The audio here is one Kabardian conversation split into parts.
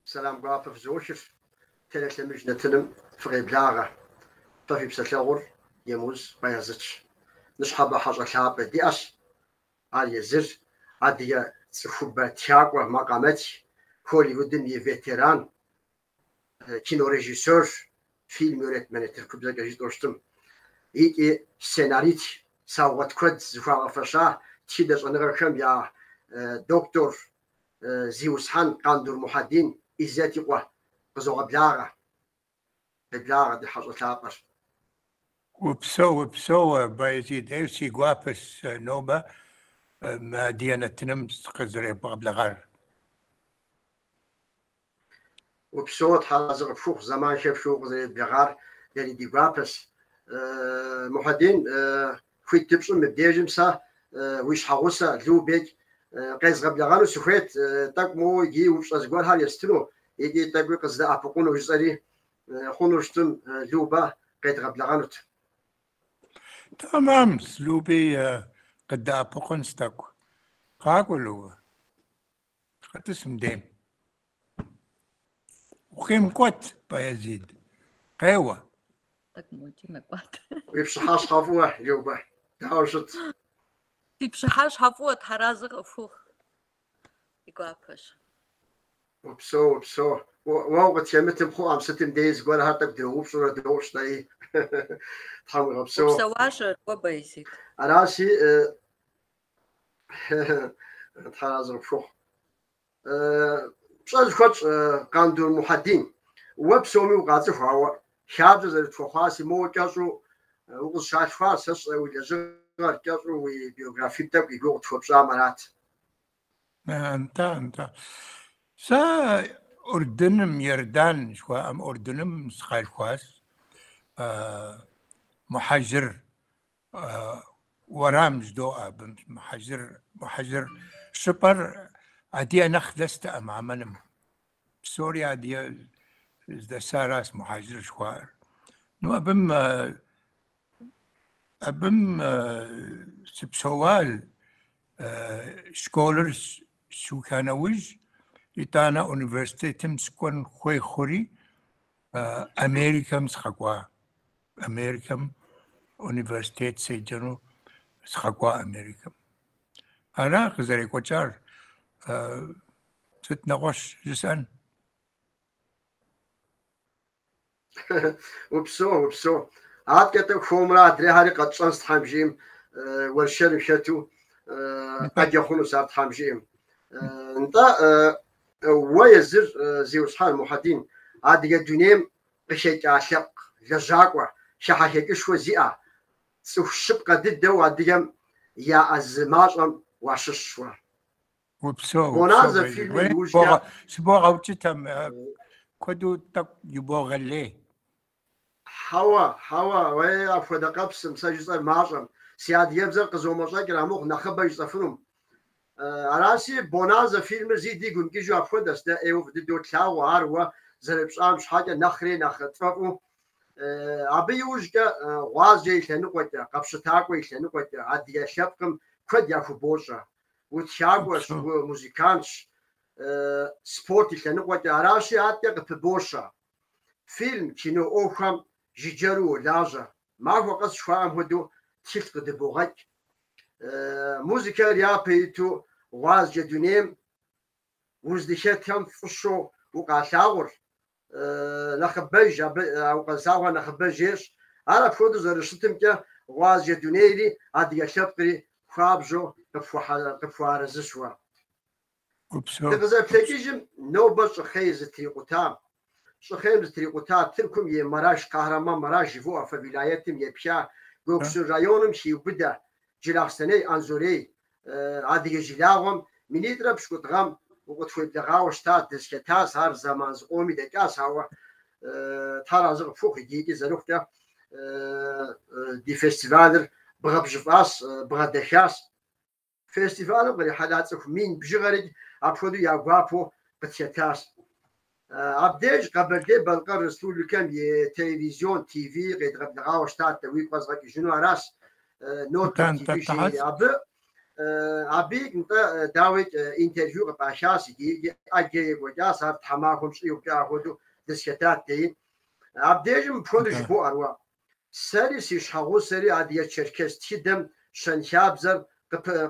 Сэлам гуапэ фызохыр, Телелъэмыж нэтыным фыкъеблагъэ. Фэ фи псэлъэгъур Емуз Баязытщ. Ныщхьэбэ хьэщӏэ лъапӏэ диӏэщ. Ар езыр адыгэ цӏыхубэ тхакӏуэ, макъамэтх, Холливудым и ветеран, кинорежиссер, фильм yönetmeni тыркубзэкӏэ жытӏэу щытым, икӏи сценаритх, саугъэт куэд зыхуагъэфэща тхыдэ щӏэныгъэхэм я доктор зиусхьэн Къандур Мухьэдин Иззэт и къуэ къызогъэблагъэ. Къеблагъэ ди хьэщӏэ лъапӏэр. Упсэу, упсэу, Баязид, ӏейуэ си гуапэщ нобэ мы адыгэ нэтыным сыкъызэребгъэблэгъар. Упсэу, Тхьэр арэзы къыпхухъу, зэман хэпхыу укъызэреблэгъар дэри ди гуапэщ. Мухьэдин, хуит дыпщӏым мыбдежым сэ уи щхьэгъусэ Любекӏ къезгъэблэгъэну сыхуейт, тӏэкӏу моуэ иджы упщӏэ зыгуэрхэр естыну икӏи тӏэкӏуи къыздэӏэпыкъуну жысӏэри, хъуну щытым Любэ къедгъэблэгъэнут. Тэмэм, Люби къыдэӏэпыкъунщ тӏэкӏу. Къакӏуэ, Любэ. Къэтӏыс мыдейм. Укъимыкӏуэт, Баязид. Къеуэ. Тӏэкӏу мокӏи мэкӏуат. Уи пщыхьэщхьэ фӏыуэ, Любэ. Дауэ ущыт? Фи пщыхьэщхьэ фӏыуэ, Тхьэразэ къыфхухъу. Ди гуапэщ. Упсэу, упсэу. Уэ укъытхэмытым хъуӏэм, сытым деи зыгуэрхэр тӏэкӏу дроупщӏурэ доупщӏ дэри. Тхьэм уигъэпсэу. Упсэуащ уэ, Баязид. Аращи, Тхьэразэ къыпхухъу. Пщӏэ зыхуэтщӏ Къандур Мухьэдин, уэ псоми укъацӏыху, ауэ хабзэ зэрытхуэхъуащи, моуэ кӏэщӏу укъызыщалъхуар, сэ сщӏэ уи лэжьыгъэр, кӏэщӏу уи биографием тӏэкӏу и гугъу тхуэпщӏам арат. Нтӏэ, нтӏэ. Сэ Урдыным, Иордан жыхуаӏэм Урдыным сыкъалъхуащ. Мухьэжыр Уэрам жыдоӏэ абы, Мухьэжыр, Мухьэжыр щӏыпӏэр адыгэ нэхъ дэстэкъым Амманым. Псори адыгэ здэсаращ Мухьэжыр жыхуаӏэр. Ну, абым, абым сыпсэуа школыр сыуха нэужь, итӏанэ университетым сыкӏуэн хуей хъури, Америкэм сыкъэкӏуа. Америкэм университет седжэну сыкъэкӏуа Америкэм. Ара къызэрекӏуэкӏар, сыт нэгъуэщӏ жысӏэн? Упсэу, упсэу. Адэкӏэ тӏэкӏу хуэмурэ адрейхэри къэтщӏэнщ Тхьэм жиӏэм, уэршэрым хэту ӏэджэ хъунущ ар Тхьэм жиӏэм. Нтӏэ, уэ езыр, зиусхьэн Мухьэдин, адыгэ дунейм къыхэкӏа лъэпкъ лэжьакӏуэ, хыхьэхэкӏышхуэ зиӏэ, цӏыху щыпкъэ дыдэу адыгэм яӏэ зы мащӏэм уащыщщ уэ. Упсэу, упсэу, Бонанзэ Баязид. фильмым Уэри иужькӏэ сыбогъэукӏытэ, куэду тӏэкӏу ибогъэлей. Хьэуэ, хьэуэ, уей, апхуэдэ къэпсым, сэ жысӏэр мащӏэм. Си адыгэбзэр къызомэщӏэкӏыр амыхъу нэхъыбэ жысӏэфынум. Аращи, Бонанзэ фильмыр зи дигу имыкӏыжу апхуэдэщ, дэ ӏейуэ фӏы дыдэу тлъагъуу, ар уэ зэрыпщӏам щхьэкӏэ нэхъри нэхъ тфӏэфӏу. Абы иужькӏэ гъуазджэ и лъэныкъуэкӏэ, къэпщытакӏуэ и лъэныкъуэкӏэ адыгэ лъэпкъым куэд яхубощӏэ. Утхакӏуэщ, умузыкантщ, спорт и лъэныкъуэкӏэ. Аращи, адэкӏэ къыпыбощэ. Фильм, кино ӏуэхухэм жыджэру уолажьэ. Махуэ къэс жыхуаӏэм хуэдэу тхылъ къыдыбогъэкӏ. Музыкэр япэ иту гъуазджэ дунейм уздыхэтхэм фӏыщэу укъалъагъур, нэхъыбэж абы а укъэзылъагъухэр нэхъыбэж ещӏ. Ар апхуэдэу зэрыщытымкӏэ гъуазджэ дунейри адыгэ лъэпкъри хуабжьу къыпхуэарэзыщ уэ. Упсэу. Дыкъызэплъэкӏыжым нобэ щӏыхъей зытрикъута, щӏыхъейм зытрикъута Тыркум и Мараш, Кахраманмараш жывоӏэ фэ вилайетым епха Гёксун районым хиубыдэ Джылахъстэней, Анзорей адыгэ жылагъуэм минитӏрэ пщыкӏутӏ гъэм укъытхуеблэгъауэ щытат, дызэхэтащ, ар зэман зыкъоми дэкӏащ, ауэ Тхьэр арэзы къыпхухъу иджы икӏи зэрыхъукӏэ ди фестивалыр бгъэбжьыфӏащ, бгъэдэхащ. Фестивалым кърихьэлӏа цӏыху мин бжыгъэри апхуэдэу я гуапэу къытхэтащ. Абдеж Къэбэрдей-Балъкъэр Республикэм и телевизион, ТВ къедгъэблэгъауэ щытат, дэ уигу къэзгъэкӏыжыну аращ, Нотэ ТВ жери. Абы, абы, нтӏэ, дауикӏ, интервью къыпӏахащ икӏи ӏэджэ екӏуэкӏащ, ар тхьэмахуэм щӏигъукӏэ апхуэдэу дызэхэтат дэи. Абдежым мыпхуэдэу жыбоӏэр уэ. Сэри си щхьэгъусэри адыгэ черкес тхыдэм щэнхабзэр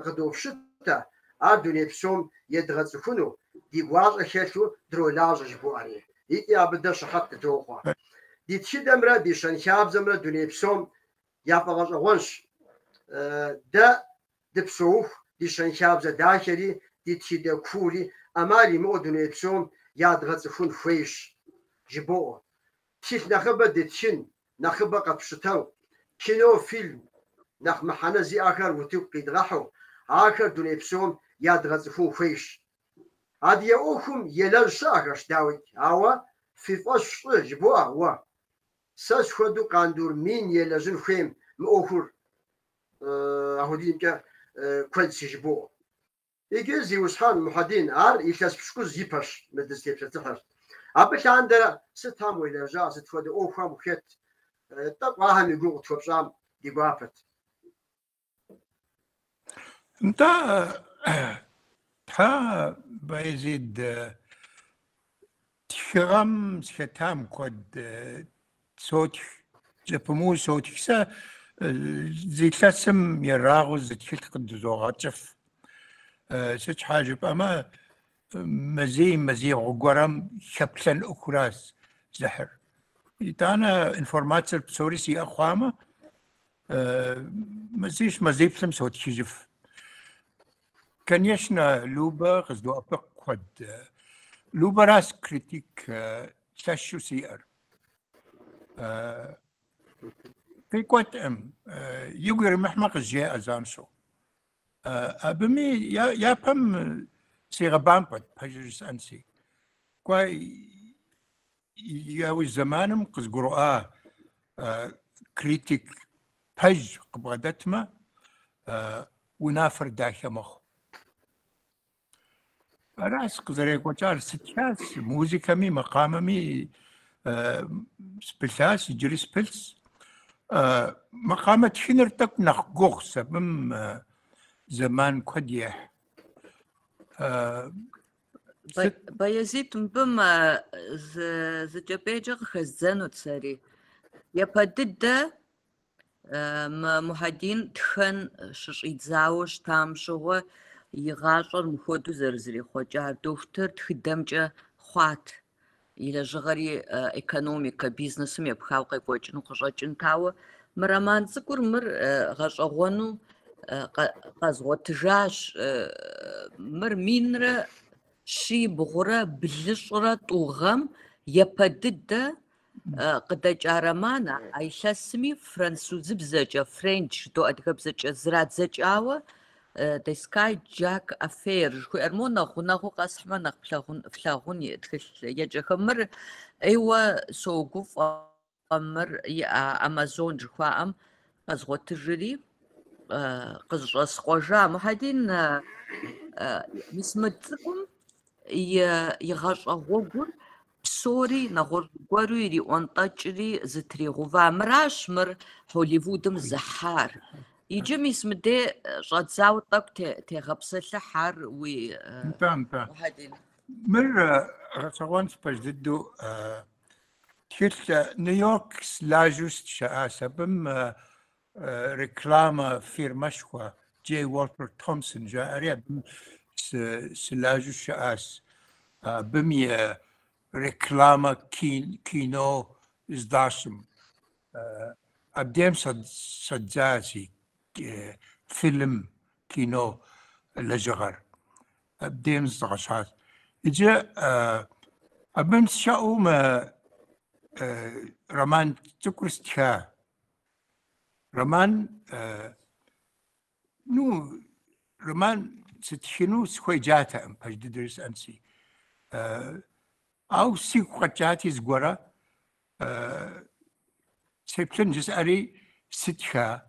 къыдопщытэ, ар дуней псом едгъэцӏыхуну, ди гуащӏэ хэлъу дролажьэ жыбоӏэри. Икӏи абы дэ щыхьэт дытохъуэ. Ди тхыдэмрэ ди щэнхабзэмрэ дуней псом яфӏэгъэщӏэгъуэнщ. Дэ дыпсэуху ди щэнхабзэ дахэри ди тхыдэ куури ӏэмал имыӏэу дуней псом ядгъэцӏыхун хуейщ, жыбоӏэ. Тхылъ нэхъыбэ дытхын, нэхъыбэ къэтпщытэу, кино, фильм нэхъ мыхьэнэ зиӏэхэр утыку къидгъэхьэу, ахэр дуней псом ядгъэцӏыхун хуейщ. Адыгэ ӏуэхум елэжь щыӏэхэщ, дауикӏ, ауэ фи фӏэщ фщӏы, жыбоӏэ уэ. Сэ схуэдэу Къандур мин елэжьын хуейм мы ӏуэхур апхуэдизымкӏэ куэдщи, жыбоӏэ. Иджы, зиусхьэн Мухьэдин, ар илъэс пщыкӏуз ипэщ мы дызытепсэлъыхьыр. Абы лъандэрэ сытхэм уелэжьа, сыт хуэдэ ӏуэхухэм ухэт? Тӏэкӏу ахэм и гугъу къытхуэпщӏам ди гуапэт. Нтӏэ, тхьэ, Баязид, тхыгъэм сыхэтам куэд сотх, зэпымыу сотх. Сэ зы илъэсым ерагъыу зы тхылъ къыдызогъэкӏыф. Сыт щхьа жыпӏэмэ, мазий, мазигъу гуэрэм хэплъэн ӏуэхуращ зыхьыр. Итӏанэ информацэр псори сиӏэ хъуамэ, мазищ, мазиплӏым сотхыжыф. Конечно, Любэ къыздоӏэпыкъу куэд. Любэращ критик лъэщу сиӏэр. Къикӏуэткъым, игу иримыхьмэ къызжеӏэ занщӏэу. Абыми япэм сигъэбампӏэт, пэжыр жысӏэнси. Кӏуэ, яужь зэманым къызгурыӏуа критик пэж къыбгъэдэтмэ, унафэр дахэ мэхъу. Аращ къызэрекӏуэкӏар. Сытхащ, музыкэми, макъамэми сыпылъащ, иджыри сыпылъщ. Макъамэ тхыныр тӏэкӏу нэхъ гугъущ, абым зэман куэд ехь. Баязит, мыбым зы кӏэпӏейкӏэ къыхэздзэнут сэри. Япэ дыдэ Мы Мухьэдин тхэн щыщӏидзауэ щытам щыгъуэ и гъащӏэр мыхуэдэу зэрызэрихъуэкӏар. Дохутыр тхыдэмкӏэ хъуат, и лэжьыгъэри экономикэ, бизнесым епхауэ къекӏуэкӏыну къыщӏэкӏынт. Ауэ мы роман цӏыкӏур мыр гъэщӏэгъуэну къэзгъуэтыжащ. Мыр минрэ щибгъурэ блыщӏрэ тӏу гъэм япэ дыдэ къыдэкӏа роман а илъэсми французыбзэкӏэ, френч жыдоӏэ адыгэбзэкӏэ зрадзэкӏауэ The Skyjack Affair жыхуиӏэр мо нэхъ гъунэгъуу къэсхьмэ нэхъ флъагъун тхылъ еджэхэм. Мыр ӏейуэ согуфӏэ, мыр Амазон жыхуаӏэм къэзгъуэтыжри къызыщӏэскъуэжа. Мухьэдин, мис мы цӏыкӏум и гъащӏэ гъуэгур псори нэгъуэщӏ гуэру ириӏуэнтӏэкӏри зытригъува. Мыращ мыр Холливудым зыхьар. Иджы мис мыдей щӏэдзауэ тӏэкӏу тегъэпсэлъыхь ар уи Нтӏэ, нтӏэ. Мухьэдин. Мыр гъэщӏэгъуэнщ пэж дыдэу. Тхылъ Нью-Йорк сылажьэу сыщыӏащ. Абым рекламэ фирмэшхуэ Джей Уолтер Томпсон жаӏэри абым сылажьэу щыӏащ. Абым и рекламэ кино здащӏым. Абдейм щӏэддза си фильм, кино лэжьыгъэр. Абдейм зызгъэщащ. Иджы абым сыщыӏэу мы роман цӏыкӏур стха. Роман, ну, роман сытхыну сыхуеджатэкъым, пэж дыдэр жысӏэнси. Ауэ сигу къэкӏати зыгуэрэ сеплъын жысӏэри сытха.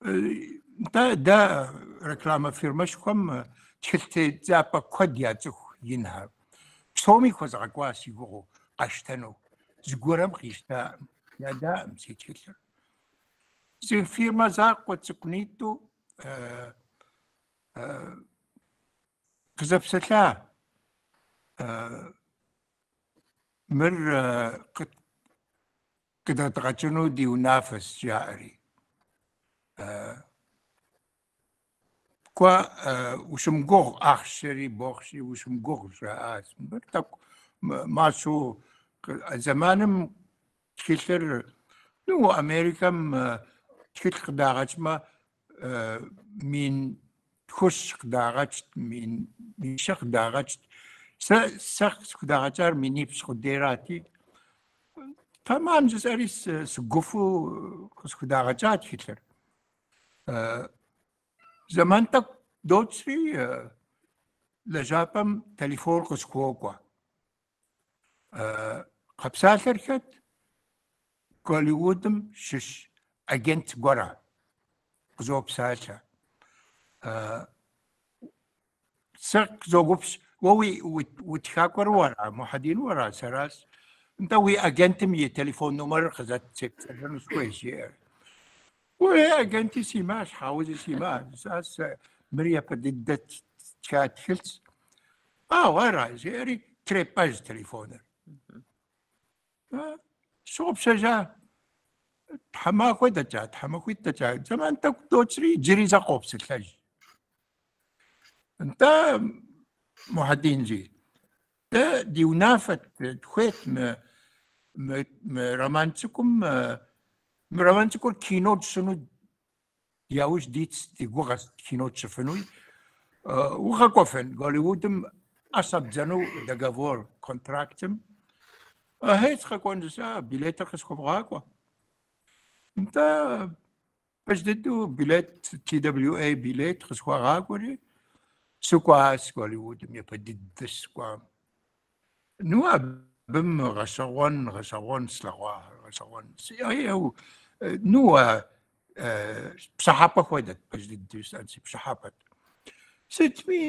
Нтӏэ, дэ рекламэ фирмэшхуэм тхылъ тедзапӏэ куэд яцӏыху инхэр. Псоми хуэзгъэкӏуа си гугъэу къащтэну. Зыгуэрым къищтаӏым, ядаӏым си тхылъыр. Зы фирмэ закъуэ цӏыкӏунитӏу къызэпсэлъа. Мыр къыдэдгъэкӏыну ди унафэщ, жаӏэри. Кӏуэ, ущымыгугъ ахъшэри бохъши ущымыгугъ, жаӏащ. Мыр тӏэкӏу мащӏэу зэманым тхылъыр, ну, Америкэм тхылъ къыдагъэкӏмэ, 3000 къыдагъэкӏт, 1000 къыдагъэкӏт. Сэ схудагъэкӏар 2000 къудейрати, тэмам жысӏэри сыгуфӏэу къысхудагъэкӏа тхылъыр. Зэман тӏэкӏу докӏри, лэжьапӏэм телефон къысхуокӏуэ. Къэпсалъэр хэт? Голливудым щыщ агент гуэрэ къызопсалъэ. Сэ къызогупщ, уэ уи утхакӏуэр уэра, Мухьэдин уэра, сэращ. Нтӏэ уи агентым и телефон номерыр къызэт, сепсэлъэну сыхуейщ, жеӏэр. Уей, агенти симыӏэ, щхьэузи симыӏэ, жысӏащ сэ, мыр япэ дыдэ стха тхылъщ. Ау, ара, жеӏэри, трепӏэж телефоныр. Сщыгъупщэжа, тхьэмахуэ дэкӏа, тхьэмахуитӏ дэкӏа, зэман тӏэкӏу докӏри, иджыри зэ къопсэлъэж. Нтӏэ, Мухьэдин, жи, дэ ди унафэт тхуейт мы роман цӏыкӏум, мы роман цӏыкӏур кино тщӏыну яужь дитщ, ди гугъэщ кино тщӏыфынуи. Укъэкӏуэфын Голливудым ӏэ щӏэбдзэну договор, контрактым. Ахьей, сыкъэкӏуэн жысӏа, билетыр къысхуэвгъакӏуэ. Нтӏэ, пэж дыдэу билет, TWA билет къысхуагъакӏуэри, сыкӏуащ Голливудым, япэ дыдэ сыкӏуам. Ну, абым гъэщӏэгъуэн, гъэщӏэгъуэн слъэгъуа, гъэщӏэгъуэн. Ну, пщӏыхьэпӏэ хуэдэт, пэж дыдэу жысӏэнщи, пщӏыхьэпӏэт. Сытми,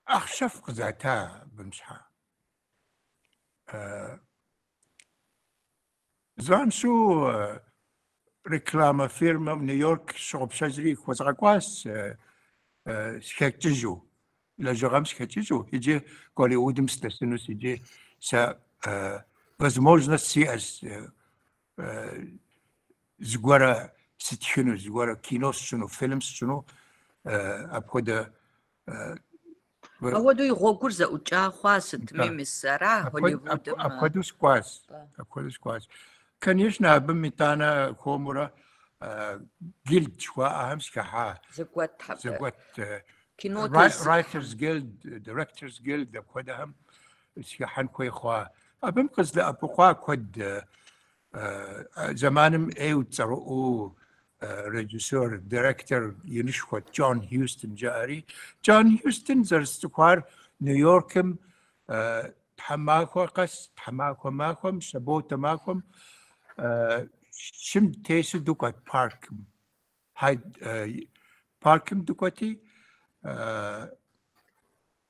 ахъшэфӏ къызата абым щхьа. Занщӏэу рекламэ фирмэм Нью-Йорк сщыгъупщэжри хуэзгъэкӏуащ схэкӏыжу, лэжьыгъэм схэкӏыжу. Иджы Голливудым сыдэсынущ, иджы сэ возможность сиӏэщ зыгуэрэ сытхыну, зыгуэрэ кино сщӏыну, фильм сщӏыну апхуэдэ. Апхуэдэу и гъуэгур зэӏукӏа хъуа сытми, мис ара Голливудым. Апхуэдэу сыкӏуащ, апхуэдэу сыкӏуащ. Конечно, абым итӏанэ хуэмурэ гильд жыхуаӏэхэм сыхыхьа. Зэгуэт. Зэгуэт. Кино Writers Guild, Directors Guild апхуэдэхэм сыхыхьэн хуей хъуа. Абым къыздэӏэпыкъуа куэд зэманым ӏейуэ цӏэрыӏуэу режиссер, директор инышхуэт Джон Хьюстон жаӏэри. Джон Хьюстон зэрысцӏыхуар Нью-Йоркым тхьэмахуэ къэс, тхьэмахуэ махуэм, субботэ махуэм шым тесу дыкӏуэт паркым. Паркым дыкӏуэти,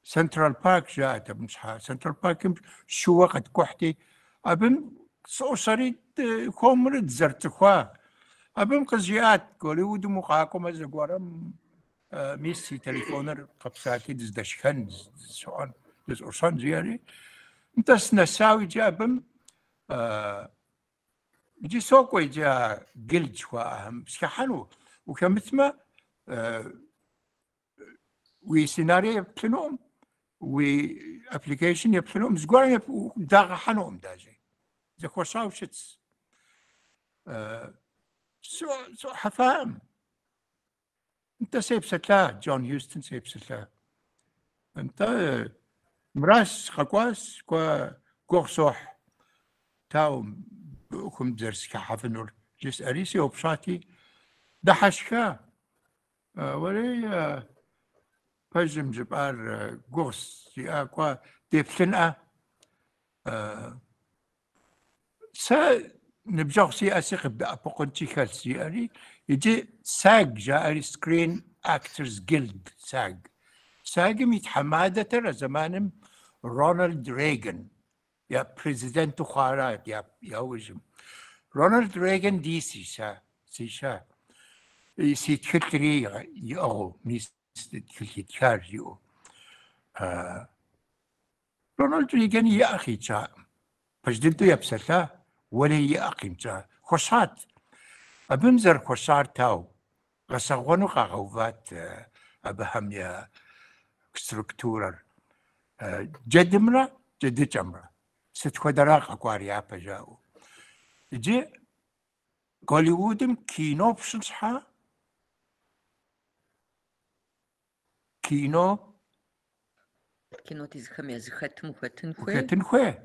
Централ Парк жаӏэт абым щхьа. Централ Паркым шууэ къэткӏухьти, абым сыӏущӏэри хуэмурэ дызэрыцӏыхуа. Абым къызжиӏат, Голливудым укъакӏуэмэ зэгуэрым мис си телефоныр къэпсалъи дыздэшхэн, дызэӏущӏэн, дызэӏущӏэн жиӏэри. Нтӏэ сынэсауэ иджы абым иджы сокӏуэ иджы а гильд жыхуаӏэхэм схыхьэну. Ухэмытмэ, уи сценарий еплъынукъым, уи application еплъынукъым, зыгуэрым дагъэхьэнукъым даже. Зэхуэщӏауэ щытщ. Сыӏухьэфакъым. Нтӏэ сепсэлъа, Джон Хьюстон сепсэлъа. Нтӏэ, мыращ сыкъэкӏуащ, кӏуэ гугъу сохь. Дауэ ӏуэхум зэрысхыхьэфынур жысӏэри сеупщӏати, дыхьэшха. Уэрей, пэжым жыпӏар гугъущ, жиӏа, кӏуэ, деплъынӏэ. Сэ ныбжьэгъу сиӏэси къыбдэӏэпыкъункӏи хэлъщ, жиӏэри, иджы SAG жаӏэри Screen Actors Guild, SAG. САГ-м и тхьэмадэтэр а зэманым Рональд Рейган, я президенту хъуарат яужьым. Рональд Рейган дей сиша. Си тхылъри иӏыгъыу, мис тхылъ итхар жиӏэу. Рональд Рейган и ӏэ къикӏакъым. Пэж дыдэу епсэлъа, уэлей и ӏэ къимыкӏа. Хуэщат. Абым зэрыхуэщар тау. Гъэщӏэгъуэну къагъэуват абыхэм я структурэр. Джэдымрэ джэдыкӏэмрэ. Сыт хуэдэра къэкӏуар япэ жаӏэу. Иджы Голливудым кино пщӏын щхьа кино Кино тезыххэм я зэхэтым ухэтын хуей. Ухэтын хуей.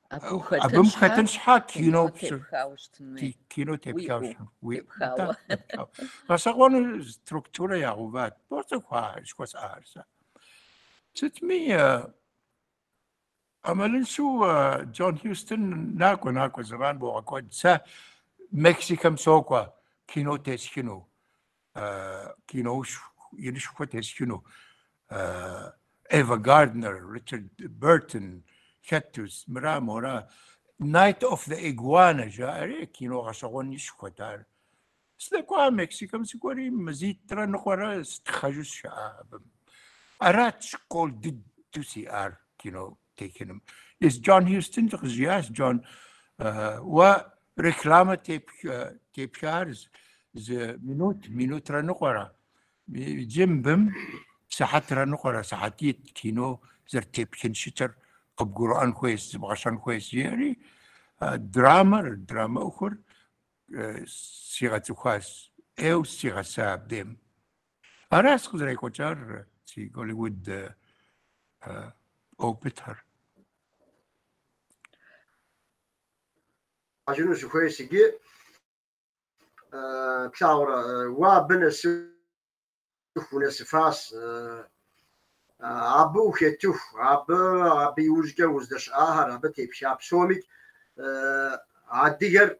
Абы ухэтын Абым щхьа хэтын щхьа кино кино пщӏыр. тепхауэ щытын хуей. Кино тепхауэ Уиӏэу, щытын хуей. тепхауэ. Тепхауэ. Гъэщӏэгъуэну структурэ ягъэуват. Боцӏыху жыхуэсӏар сэ. Сытми, ӏэмалыншэу Джон Хьюстон накӏуэ, накӏуэ, зэман богъэкӏуэд. Сэ Мексикэм сокӏуэ кино тесхыну. Киноушхуэ, инышхуэ тесхыну. Эва Гарднер, Ричард Бертон, хэту, мыра, мора. Night of the Iguana жаӏэри кино гъэщӏэгъуэнышхуэт ар. Сынэкӏуа Мексикэм сыкӏуэри мазитӏрэ ныкъуэрэ сытхъэжу сыщыӏа абым. Арат школ дыдэу сиӏар кино техыным. Езы Джон Хьюстон къызжиӏащ, Джон, уэ рекламэ тепхар зы минут, минутрэ ныкъуэрэ. Иджы мыбым сыхьэтрэ ныкъуэрэ, сыхьэтитӏ кино зэрытепхын щытыр къыбгурыӏуэн хуейщ, зыбгъэщэн хуейщ, жиӏэри драмэр, драмэ ӏуэхур сигъэцӏыхуащ, ӏейуэ сигъэса абдейм. Аращ къызэрекӏуэкӏар си Голливуд опытхэр. Хьэжыну сыхуейщ иджы, плъагъурэ, уэ абы нэсыху унэсыфащ, абы ухетыху, абы абы иужькӏэ уздэщыӏахэр, абы тепха псомикӏ адыгэр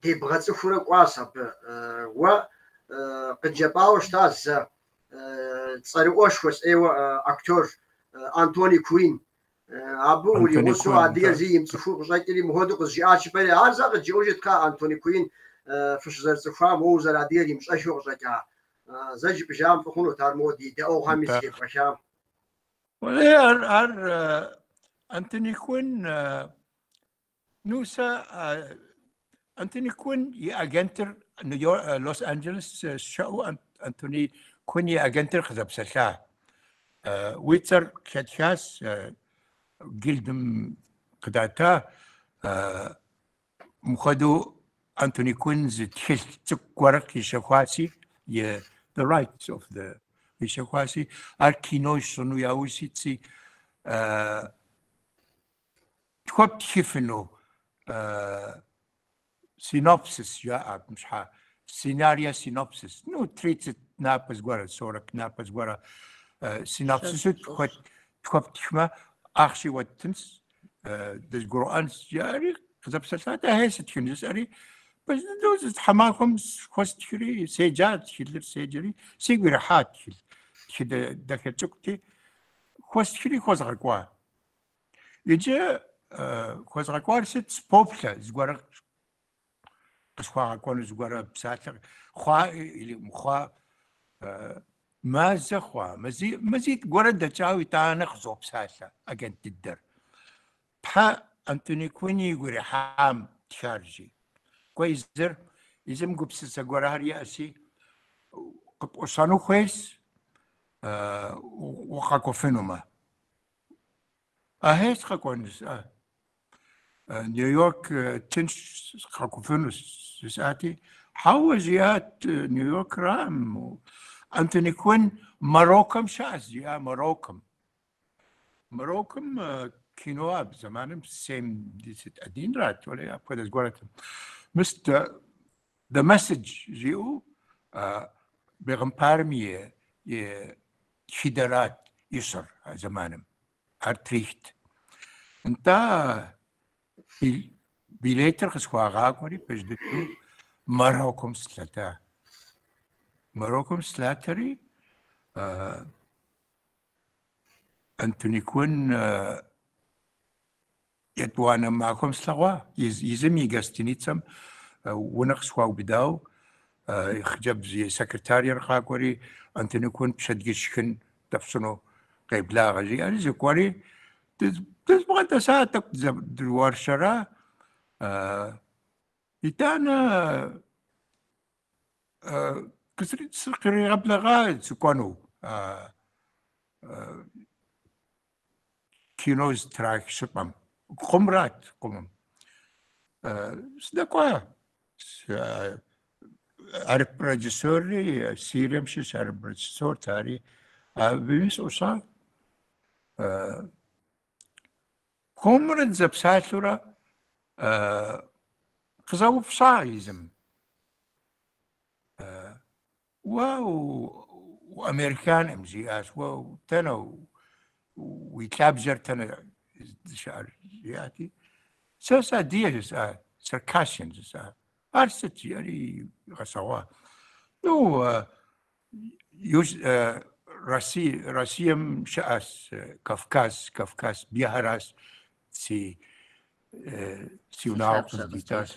дебгъэцӏыхурэ кӏуащ абы. Уэ къыджепӏауэ щытащ зэ цӏэрыӏуэшхуэ сӏейуэ актер Антони Куин. Абы Антони уригъусэу Куин, адыгэр да. зи имыцӏыхуу къыщӏэкӏри, мыхуэдэу къызжиӏащ жыпӏэри, ар зэ къыджиӏэу щытка Антони Куин фыщызэрыцӏыхуам, уэ узэрыадыгэр имыщӏэжу къыщӏэкӏа. Зэ жыпӏэжам фӏы хъунут, ар мо ди дэӏуэгъухэми Нтӏэ. зыхебгъэхам. Уэлей, ар, ар Антони Куин, ну сэ Антони Куин и агентыр Нью-Йорк, Лос-Анджелес щыӏэу Антони Куин и агентыр къызэпсэлъа. Уи цӏэр хэтхащ, гильдым къыдата. Мыпхуэдэу Антони Куин зы тхылъ цӏыкӏу гуэр къищэхуаси, и The Rights of the къищэхуаси, ар кино ищӏыну яужь итси, тхуэптхыфыну синопсис жаӏэ абым щхьа, сценария синопсис, ну, 30 напэ зыгуэрэ, 40 напэ зыгуэрэ синопсису тхуэптхмэ, ахъши уэттынщ, дызгурыӏуэнщ, жаӏэри къызэпсэлъат, ахьей сытхын жысӏэри, пэж дыдэу зы тхьэмахуэм хуэстхри, седжа тхылъыр, седжэри, сигу ирихьа тхылъ, тхыдэ дахэ цӏыкӏути, хуэстхри хуэзгъэкӏуа. Иджы хуэзгъэкӏуар сыт, сыпоплъэ, зыгуэрэ къысхуагъэкӏуэну, зыгуэрэ псалъэ хъуа или мыхъуа, мазэ хъуа, мазитӏ гуэрэ дэкӏауэ итӏанэ къызопсалъэ агент дыдэр. Тхьэ, Антони Куин игу ирихьам тхар жи. Кӏуэ езыр, езым гупсысэ гуэрхэр иӏэси, къыпӏущӏэну хуейщ, укъэкӏуэфынумэ. Ахьей сыкъэкӏуэн жысӏа. Нью-Йорк тынш сыкъэкӏуэфынущ жысӏати, хьэуэ жиӏат Нью-Йоркраӏым. Антони Куин Марокком щыӏэщ, жиӏа Марокком. Марокком кино абы зэманым 71-рат, уэлей апхуэдэ зыгуэрэт. Мис The Message жиӏэу бегъымбарым и тхыдэрат ищӏыр а зэманым. Ар трихт. Нтӏэ, билетыр къысхуагъакӏуэри, пэж дыдэу Марокком слъэта. Марокком слъатэри. Антони Куин етӏуанэ махуэм слъэгъуа, езым и гостиницэм унэ къысхуаубыдау, хъыджэбз и секретарыр къакӏуэри, Антони Куин пщэдджыжь шхын дэфщӏыну къеблагъэ жиӏэри, сыкӏуэри, дызбгъэдэса тӏэкӏу дыуэршэра. Итӏанэ сыкъригъэблэгъа сыкӏуэну кино зытрах щӏыпӏэм. Къумрат, къумым. Сыдэкӏуа. Арып режиссерри, Сирием щыщ арып режиссерт ари. Абыми сыӏущӏа. Хуэмурэ дызэпсалъэурэ къызэупщӏа езым. Уэ уамериканкъым, жиӏащ, уэ дэнэ уи лъабжьэр дэнэ здэщыӏэр, жиӏати, сэ сыадыгэ жысӏа, Circassian жысӏа. Ар сыт, жиӏэри игъэщӏэгъуа. Ну, Россием щыӏэщ Кавказ, Кавказ бгыхэращ си си унагъуэ къыздикӏащ,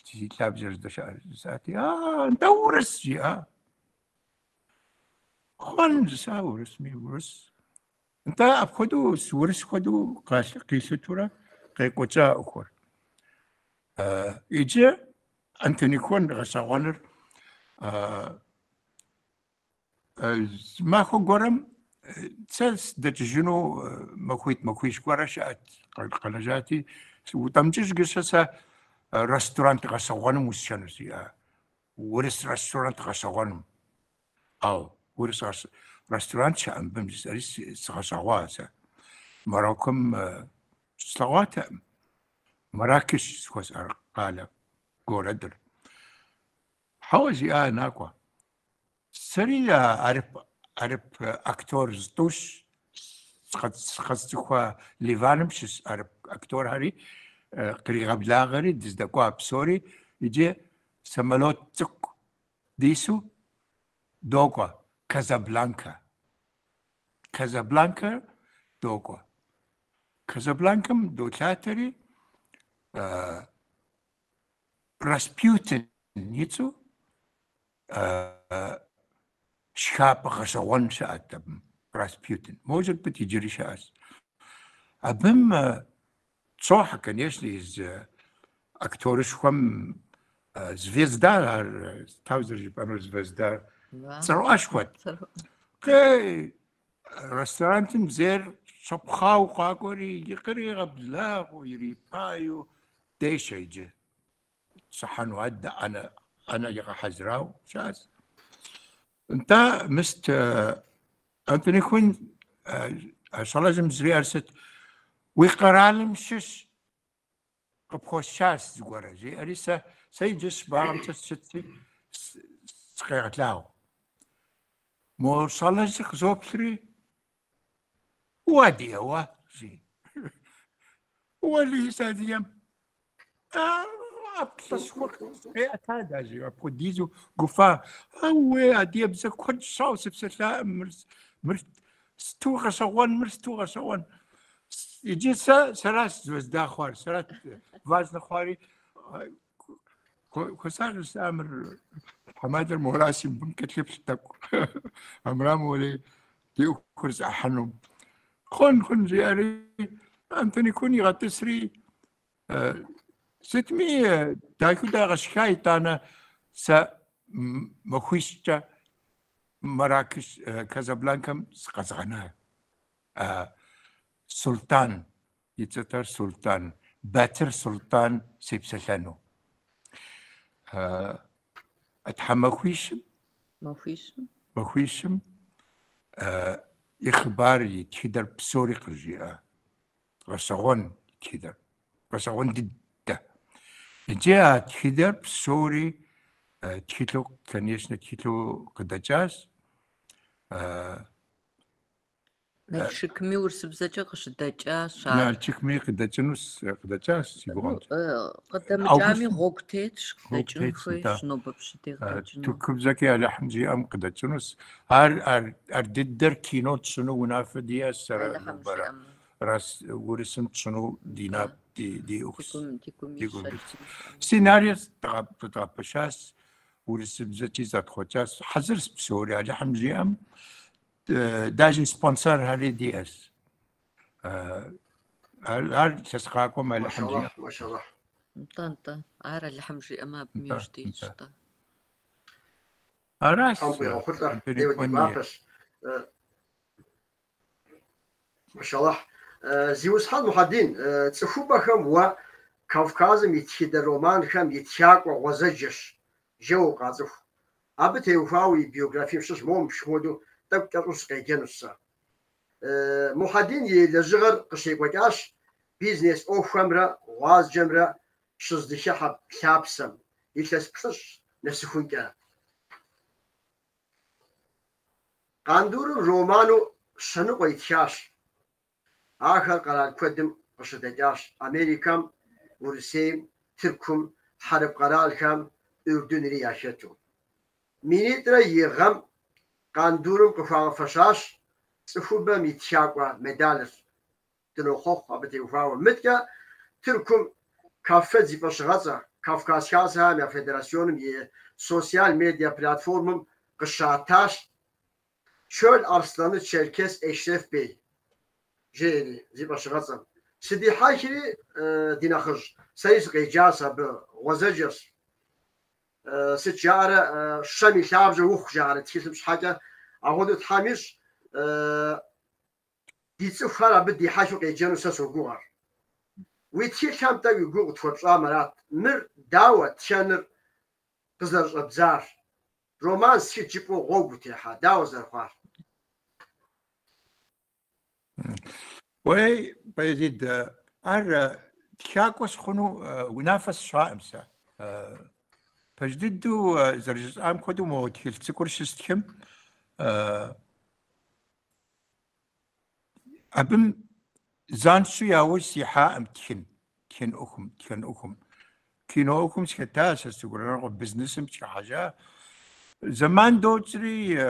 си лъабжьэр здэщыӏэр жысӏати, а, нтӏэ урыс, жиӏа. Хъун, жысӏа, урысми, урыс. Нтӏэ, апхуэдэу урыс хуэдэу къилъытурэ къекӏуэкӏа ӏуэхур. Иджы Антони Куин гъэщӏэгъуэныр махуэ гуэрым сэ сыдэкӏыжыну махуитӏ махуищ гуэрэ щыӏэт къэнэжати, утӏэмыкӏыж гыщэ сэ ресторант гъэщӏэгъуэным усшэну жиӏа. Урыс ресторант гъэщӏэгъуэным. Ау, урыс ресторант щыӏэ мыбым жысӏэри сыгъэщӏэгъуа сэ. Марокком слъэгъуатэкъым. Маракеш жыхуэсӏэр къалэ, городыр. Хьэуэ, жиӏа, накӏуэ. Сэри арып, арып актер зытӏущ къэсцӏыхуа Ливаным щыщ арып актерхэри къригъэблагъэри дыздэкӏуа псори иджы самолет цӏыкӏу дису докӏуэ Казабланкэ. Казабланкэ докӏуэ. Казабланкэм долъатэри Распутин и цӏэу шхапӏэ гъэщӏэгъуэн щыӏэт абым, Распутин. Может быть, иджыри щыӏэщ. Абым дыщӏохьэ, конечно, езы актерышхуэм звезда, ар дауэ зэрыжыпӏэнур звезда, цӏэрыӏуэшхуэт. Ресторантым зейр щӏэпхъауэ къакӏуэри, къригъэблагъэу, ирипаеу дешэ иджы. Щӏыхьэну аддэ ӏэнэ, ӏэнэ игъэхьэзырауэ щыӏэщ. Нтӏэ, мыст Антони Куин щӏалэжьым жриӏэр сыт? Уи къэралым щыщ къыпхуэсшащ зыгуэрэ, жиӏэри сэ, сэ иджы щыбагъэмкӏэ сыщытти, сыкъегъэлъагъу. Мо щӏалэжьыр къызоплъри, уадыгэ уэ, жи. Уэлэхьи, сыадыгэм. ӏэплӏэшхуэ къеӏэта даже, апхуэдизу гуфӏа. Ауэ адыгэбзэ куэд щӏауэ сыпсэлъаӏым, мыр, мыр сыту гъэщӏэгъуэн, мыр сыту гъэщӏэгъуэн. Иджы сэ сэращ звезда хъуар, сэрат важнэ хъуари. Хуэсакъ жысӏа мыр тхьэмадэр мораси мыбым кӏэлъыплъ тӏэкӏу. Армырам уэри ди ӏуэхур зэӏыхьэну. Хъун, хъун жиӏэри, Антони Куин игъэтӏысри, сытми дахэу дагъэшха итӏанэ сэ махуищкӏэ Маракеш Казабланкэм сыкъэзгъэна. Султан и цӏэтэр Султан, Батыр Султан сепсэлъэну. Тхьэмахуищым Махуищым? Махуищым и хъыбар, и тхыдэр псори къызжиӏа. Гъэщӏэгъуэн и тхыдэр. Гъэщӏэгъуэн дыдэ. Иджы а тхыдэр псори тхылъу, конечно, тхылъу къыдэкӏащ. Налшыкми урысыбзэкӏэ къыщыдэкӏащ ар. Налшыкми къыдэкӏынущ, къыдэкӏащ си гугъэмкӏэ. Къыдэмыкӏами Августым гъуэгу тетщ, гъуэгу къыдэкӏын тетщ, нтӏэ. хуейщ, нобэ пщэдей къыдэкӏыну. Тыркубзэкӏи Алыхьым жиӏэм къыдэкӏынущ. Ар, ар, ар дыдэр кино тщӏыну унафэ диӏэщ сэрэ Алыхьым Любэрэ. жиӏэмэ. Рас, Урысым тщӏыну ди Нтӏэ. нап, ди, ди Ди ӏуэхущ, гум, ди гум ди илъщ гум илъщ. Алыхьым жиӏэмэ. Сценариер зэдгъэпэщащ, урысыбзэкӏи зэтхъуэкӏащ. Хьэзырщ псори, Алыхьым жиӏэм. Даже спонсорхэри диӏэщ. Ар, ар илъэс къакӏуэм Алыхьым жиӏэм. Машаллахь, машаллахь. Нтӏэ, нтӏэ. Ар Алыхьым жиӏэмэ, абым Нтӏэ, иужь дитщ, нтӏэ. нтӏэ. Аращ Тхьэм къуигъэхъулӏэ, ӏейуэ ди телефон и гуапэщ. Машаллахь. Зиусхьэн Мухьэдин, цӏыхубэхэм уэ Кавказым и тхыдэ романхэм и тхакӏуэ гъуэзэджэщ жэуэ укъацӏыху. Абы теухуауэ и биографием щыщ моуэ мыпхуэдэу тӏэкӏу кӏэщӏу сыкъеджэнущ сэ. Мухьэдин и лэжьыгъэр къыщекӏуэкӏащ бизнес ӏуэхухэмрэ гъуазджэмрэ щыздыхыхьэ лъапсэм, илъэс плӏыщӏ нэсыхункӏэ. Къандурым роману щэныкъуэ итхащ. Ахэр къэрал куэдым къыщыдэкӏащ, Америкэм, Урысейм, Тыркум, хьэрып къэралхэм, Ӏурдынри яхэту. Минитӏрэ и гъэм Къандурым къыхуагъэфэщащ цӏыхубэм и тхакӏуэ медалыр. Дынохъуэхъу абы теухуауэ. Мыдкӏэ Тыркум КАФФЕД зи фӏэщыгъэцӏэ, Кавказ Хасэхэм я Федерасионым и социал медиа платформым къыщатащ Çöl Arslanı Çerkes Eşref Bey жеӏэри зи фӏэщыгъэцӏэм. Сыдихьэхри, ди нэхъыжь, сэри сыкъеджащ абы, гъуэзэджэщ. Сыт жаӏэрэ, щэм и лъабжьэ ухъу жаӏэрэ тхылъым щхьэкӏэ, апхуэдэу Тхьэм ищӏ, ди цӏыхухэр абы дихьэхыу къеджэну сэ согугъэр. Уи тхылъхэм тӏэкӏу и гугъу къытхуэпщӏам арат. Мыр дауэ тхэныр къызэрыщӏэбдзар? Роман стхыт жыпӏэу гъуэгу утехьа, дауэ зэрыхъуар? Уей, Баязид, ар тхакӏуэ сыхъуну унафэ сщӏаӏым сэ. Пэж дыдэу зэрыжысӏам хуэдэу мо тхылъ цӏыкӏур щыстхым, абым занщӏэу яужь сихьаӏым тхын, тхэн ӏуэхум, тхэн ӏуэхум. Кино ӏуэхум сыхэта, сэ сыгурыӏуэгъуэ бизнесым сыхыхьэжа. Зэман докӏри,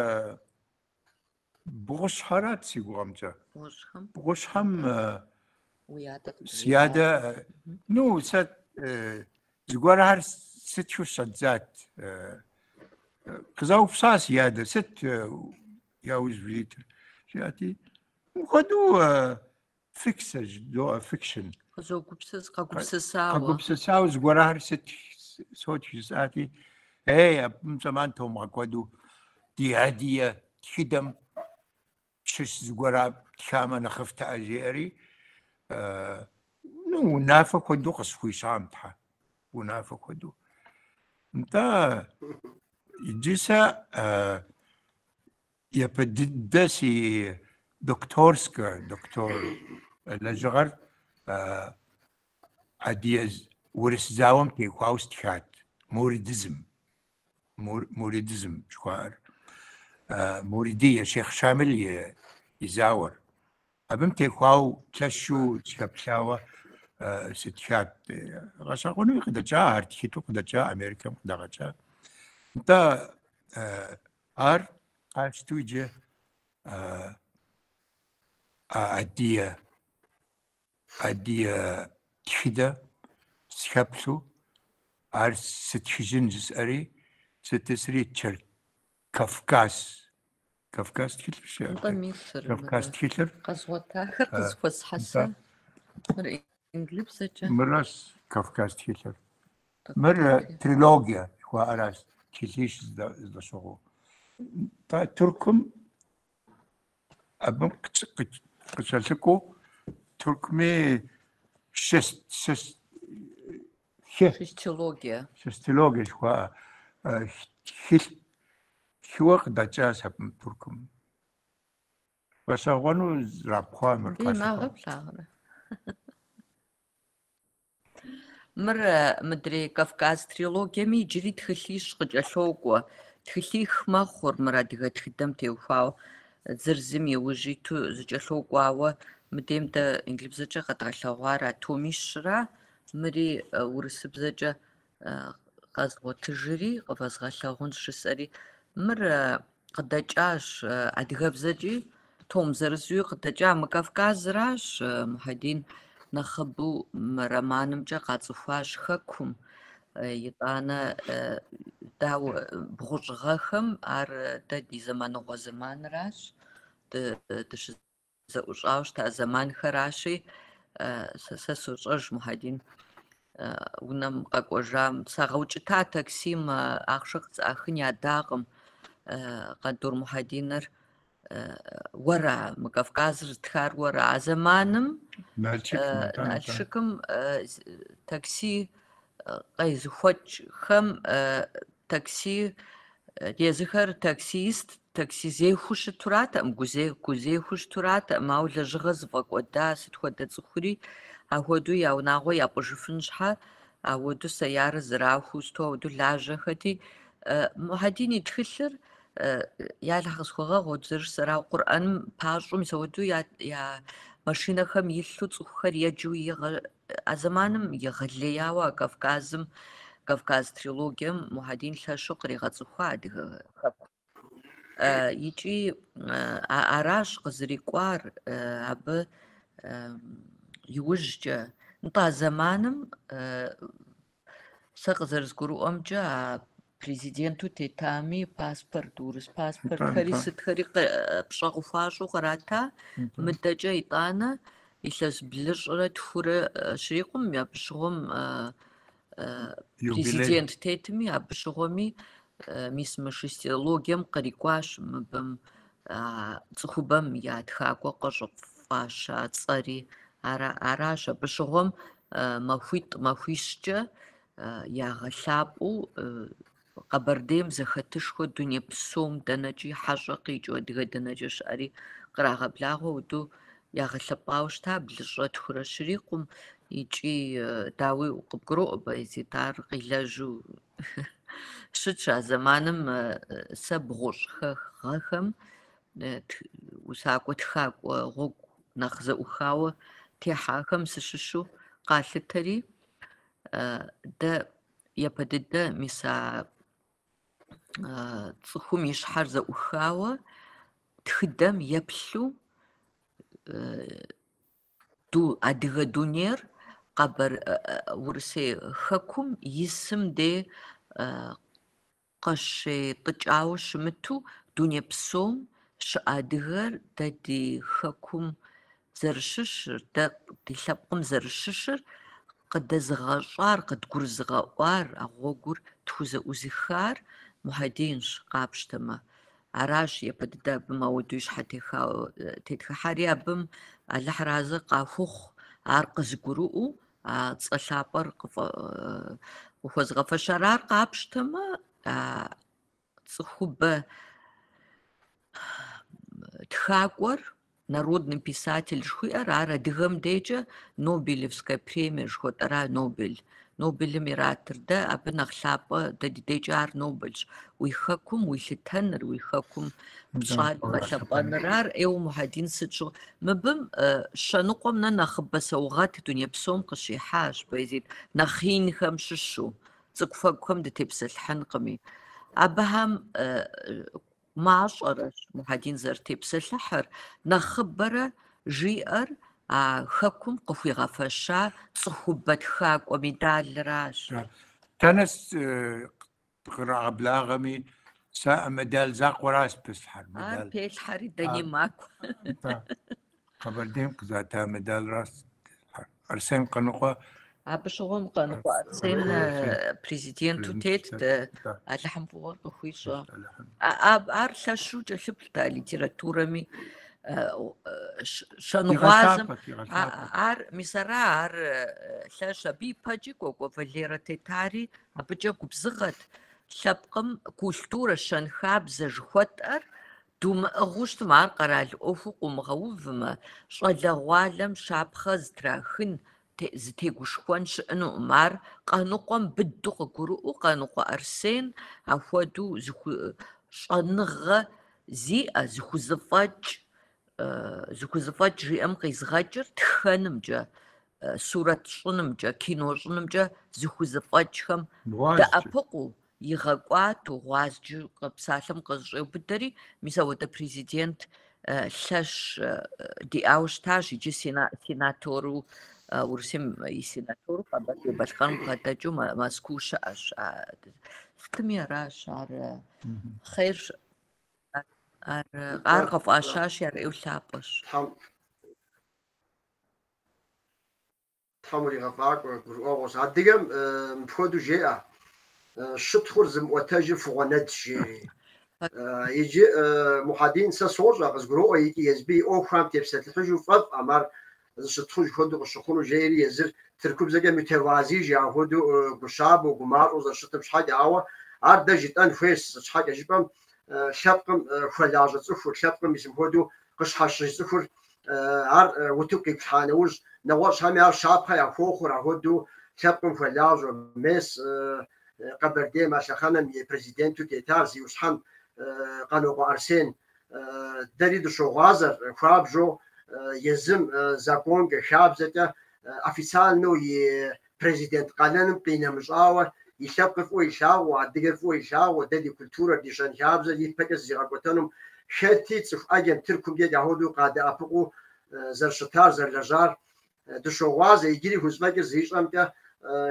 бгъущхьэрат си гугъэмкӏэ. Бгъущхьэм? Бгъущхьэм Уи адэ си адэ, ну, сэ зыгуэрхэр сытхыу щӏэддзат. Къызэупщӏа си адэ, сыт яужь уитыр? Жиӏати, мыпхуэдэу фиксэ жыдоӏэ, fiction. Къызогупсыс, къэгупсысауэ. Къэгупсысауэ зыгуэрхэр сытх, сотх жысӏати, эй, абым зэман томыгъэкӏуэду ди адыгэ тхыдэм щыщ зыгуэрэ птхамэ нэхъыфӏтэӏэ жиӏэри, ну, унафэ хуэдэу къысхуищӏам, тхьэ, унафэ хуэдэу. Нтӏэ, иджы сэ япэ дыдэ си докторскэ, доктор лэжьыгъэр адыгэ урыс зауэм техуауэ стхат, муридизм, муридизм жыхуаӏэр. Муридие, Шейхъ Щамил и зауэр. Абым техуауэ лъэщу сыхэплъауэ сытхат. Гъэщӏэгъуэнуи къыдэкӏа, ар тхылъу къыдэкӏа, Америкэм къыдагъэкӏа. Нтӏэ, ар къащту иджы адыгэ, адыгэ тхыдэ сыхэплъу ар сытхыжын жысӏэри, сытӏысри Кавказ, Кавказ тхылъыр щыӏэ? Нтӏэ, мис ар Кавказ мыращ. тхылъыр. Къэзгъуэтахэр къызыхуэсхьэса. Мыр инглыбзэкӏэ. Мыращ Кавказ тхылъыр. Мыр Тӏэкӏу трилогие жыхуаӏэращ, тхылъищ здэщыгъуу. Нтӏэ, Тыркум абым къыкӏэлъыкӏуэу Тыркуми шест, шест, хы. Шестилогия. Шестилогие жыхуаӏэ тхылъ хыуэ къыдэкӏащ абым Тыркум. Гъэщӏэгъуэну зэрапхъуа мыр Ди къалъыхъуэ. инагъэ плъагъурэ? Мыр мыдрей Кавказ трилогиеми иджыри тхылъищ къыкӏэлъокӏуэ. Тхылъих мэхъур мыр адыгэ тхыдэм теухуауэ. зыр зым и ужь иту зыкӏэлъокӏуэ, ауэ мыдейм дэ инглыбзэкӏэ къэдгъэлъэгъуар а томищра, мыри урысыбзэкӏэ къэзгъуэтыжри къывэзгъэлъэгъунщ жысӏэри. Мыр къыдэкӏащ адыгэбзэкӏи, том зырызуи къыдэкӏа. Мы Кавказращ Мухьэдин нэхъыбэу мы романымкӏэ къацӏыхуащ Хэкум. Итӏанэ дауэ бгъущӏ гъэхэм ар дэ ди зэманыгъуэ зэманращ дыщызэӏущӏауэ щыта зэманхэращи, сэ сощӏэж Мухьэдин унэм къэкӏуэжам сагъэукӏыта таксим ахъшэ къысӏахын ядакъым Къандур Мухьэдиныр уэра, мы Кавказыр зытхар уэра. А зэманым Налшыкым такси къезыхуэкӏхэм такси езыхэр таксиист, такси зехуу щытуратэкъым, гузехуу щытуратэкъым, ауэ лэжьыгъэ зыфӏэкӏуэда сыт хуэдэ цӏыхури ахуэдэу я унагъуэ япӏыжыфын щхьэ, ауэдэу сэярэ зэрахуэу сыту ауэдэу лажьэхэти. Мухьэдин и тхылъыр Ялыхь къысхуэгъэгъу, зэрыжысӏэрауэ, Къурӏэным пащӏу мис ауэдэу я машинэхэм илъу цӏыхухэр еджэу а зэманым егъэлеяуэ а Кавказым, Кавказ трилогием Мухьэдин лъэщу къригъэцӏыхуа адыгэ хэку. Икӏи аращ къызэрикӏуар абы иужькӏэ. Нтӏэ, а зэманым Сэ къызэрызгурыӏуэмкӏэ, а президенту тетами паспорт, урыс паспортхэри сытхэри пщӏэ къыхуащӏу кърата. Мыдэкӏэ итӏанэ илъэс блыщӏрэ тхурэ щрикъум, абы щыгъуэм президент тетми, абы щыгъуэми мис мы шестилогием кърикӏуащ мыбым цӏыхубэм я тхакӏуэ къыщӏыфӏаща цӏэри. Аращ абы щыгъуэм махуитӏ, махуищкӏэ ягъэлъапӏэу Къэбэрдейм зэхэтышхуэ дуней псом дэнэкӏи хьэщӏэ къикӏыу адыгэ дэнэкӏэ щыӏэри кърагъэблагъэу ауэдэу ягъэлъэпӏауэ щыта блыщӏрэ тхурэ щрикъум икӏи дауи къыбгуроӏуэ Баязит ар къилэжьу щытщ а зэманым сэ бгъущӏ гъэхэм усакӏуэ тхакӏуэ гъуэгу нэхъ зэӏухауэ техьахэм сыщыщу къалъытэри, дэ япэ дыдэ мис а цӏыхум и щхьэр зэӏухауэ тхыдэм еплъу адыгэ дунейр Урысей хэкум исым де къыщетӏыкӏауэ щымыту, дуней псом щыӏэ адыгэр дэ ди хэкум зэрыщыщыр, дэ ди лъэпкъым зэрыщыщыр къыдэзыгъэщӏар, къыдгурызыгъэӏуар, а гъуэгур тхузэӏузыхар Мухьэдинщ, къапщтэмэ. Аращ япэ дыдэ абым ауэдэу и щхьэ тетхыхьари, абым Алыхьыр арэзы къахухъу, ар къызыгурыӏуэу а цӏэ лъапӏэр къыхуэзыгъэфэщар. Ар къапщтэмэ, а цӏыхубэ тхакӏуэр, народный писатель жыхуиӏэр, ар адыгэм дежкӏэ Нобелевская премия жыхуэтӏэра Нобель. Нобелым иратыр дэ, абы нэхъ лъапӏэ дэ ди дежкӏэ ар Нобелщ. Уи хэкум уилъытэныр, уи хэкум пщӏар бгъэлъэпӏэныр, ар ӏейуэ Мухьэдин сыт щыгъуи. Мыбым щэныкъуэм нэ нэхъыбэ саугъэт дуней псом къыщихьащ Баязит, нэхъ инхэм щыщу, цӏыкӏуфэкӏухэм дытепсэлъыхьынкъыми. Абыхэм мащӏэрэщ Мухьэдин зэрытепсэлъыхьыр, нэхъыбэрэ жиӏэр а хэкум къыхуигъэфэща цӏыхубэ тхакӏуэ медалыращ. Дэнэ кърагъэблагъэми, сэ а медаль закъуэращ пыслъхьэр. Ар пелъхьэри дэни макӏуэ. Къэбэрдейм къызата медалращ. Арсен Къаныкъуэ. Абы щыгъуэм Къаныкъуэ Арсен президенту тетт, Алыхьым фӏыгъуэр къыхуищӏэ. Ар лъэщу кӏэлъыплът а литературэми, щэнгъуазэм. Ар, мис ара, ар лъэщ. Абы ипэкӏи Кӏуэкӏуэ Валерэ тетари абыкӏэ губзыгъэт. Лъэпкъым культурэ, щэнхабзэ жыхуэтӏэр Думыӏыгъыу щытмэ, ар къэрал ӏуэхуу къыумыгъэувмэ, щӏалэгъуалэм щапхъэ зытрахын, зытегушхуэн щыӏэнукъым. Ар Къаныкъуэм быдэу къыгурыӏуэу, Къаныкъуэ Арсен апхуэдэу щӏэныгъэ зиӏэ, зыхузэфӏэкӏ, зыхузэфӏэкӏ жиӏэм къизгъэкӏыр тхэнымкӏэ, сурэт щӏынымкӏэ, кино щӏынымкӏэ зыхузэфӏэкӏхэм дэӏэпыкъуу, игъэкӏуатэу, гъуазджэ псалъэм къызэщӏеубыдэри, мис ауэдэ президент лъэщ диӏауэ щытащ, иджы сенатору, Урысейм и сенатору Къэбэрдей-Балъкъэрым бгъэдэкӏыу Мэзкуу щыӏэщ. Сытми аращ, ар хъер, ар къыфӏащащи, ар ӏейуэ лъапӏэщ. Тхьэм уригъэфӏакӏуэ, гурыӏуэгъуэщ. Адыгэм мыпхуэдэу жеӏэ, щытхъур зымыӏуэтэжыр фыгъуэнэдщ, жери. Иджы, Мухьэдин, сэ сощӏэ, къызгуроӏуэ икӏи езбы и ӏуэхухэм тепсэлъыхьыжу фӏэфӏкъым ар зыщытхъуж хуэдэу къыщыхъуну, жери езыр тыркубзэкӏэ мютевази жи, апхуэдэу гущабэу, гумащӏэу зэрыщытым щхьэкӏэ, ауэ ар дэ жытӏэн хуейщ, сыт щхьэкӏэ жыпӏэм лъэпкъым хуэлажьэ цӏыхур, лъэпкъым мис мыпхуэдэу къыщхьэщыж цӏыхур Ар утыку къиплъхьа нэужь, нэгъуэщӏхэми ар щапхъэ яхуохъур, апхуэдэу лъэпкъым хуэлажьэу. Мес Къэбэрдейм а лъэхъэнэм и президенту тетар зиусхьэн Къанокъуэ Арсен. Дэри дыщогъуазэр хуабжьу езым законкӏэ, хабзэкӏэ официальнэу и президент къалэным къинэмыщӏауэ, и лъэпкъыр фӏыуэ илъагъуу, адыгэр фӏыуэ илъагъуу, дэ ди культурэр, ди щэнхабзэр ипэкӏэ зыгъэкӏуэтэнум хэти цӏыху ӏэджэм Тыркумкӏэ апхуэдэу къадэӏэпыкъуу зэрыщытар, зэрылэжьар дыщогъуазэ, иджыри хузэфӏэкӏыр зэрищӏэмкӏэ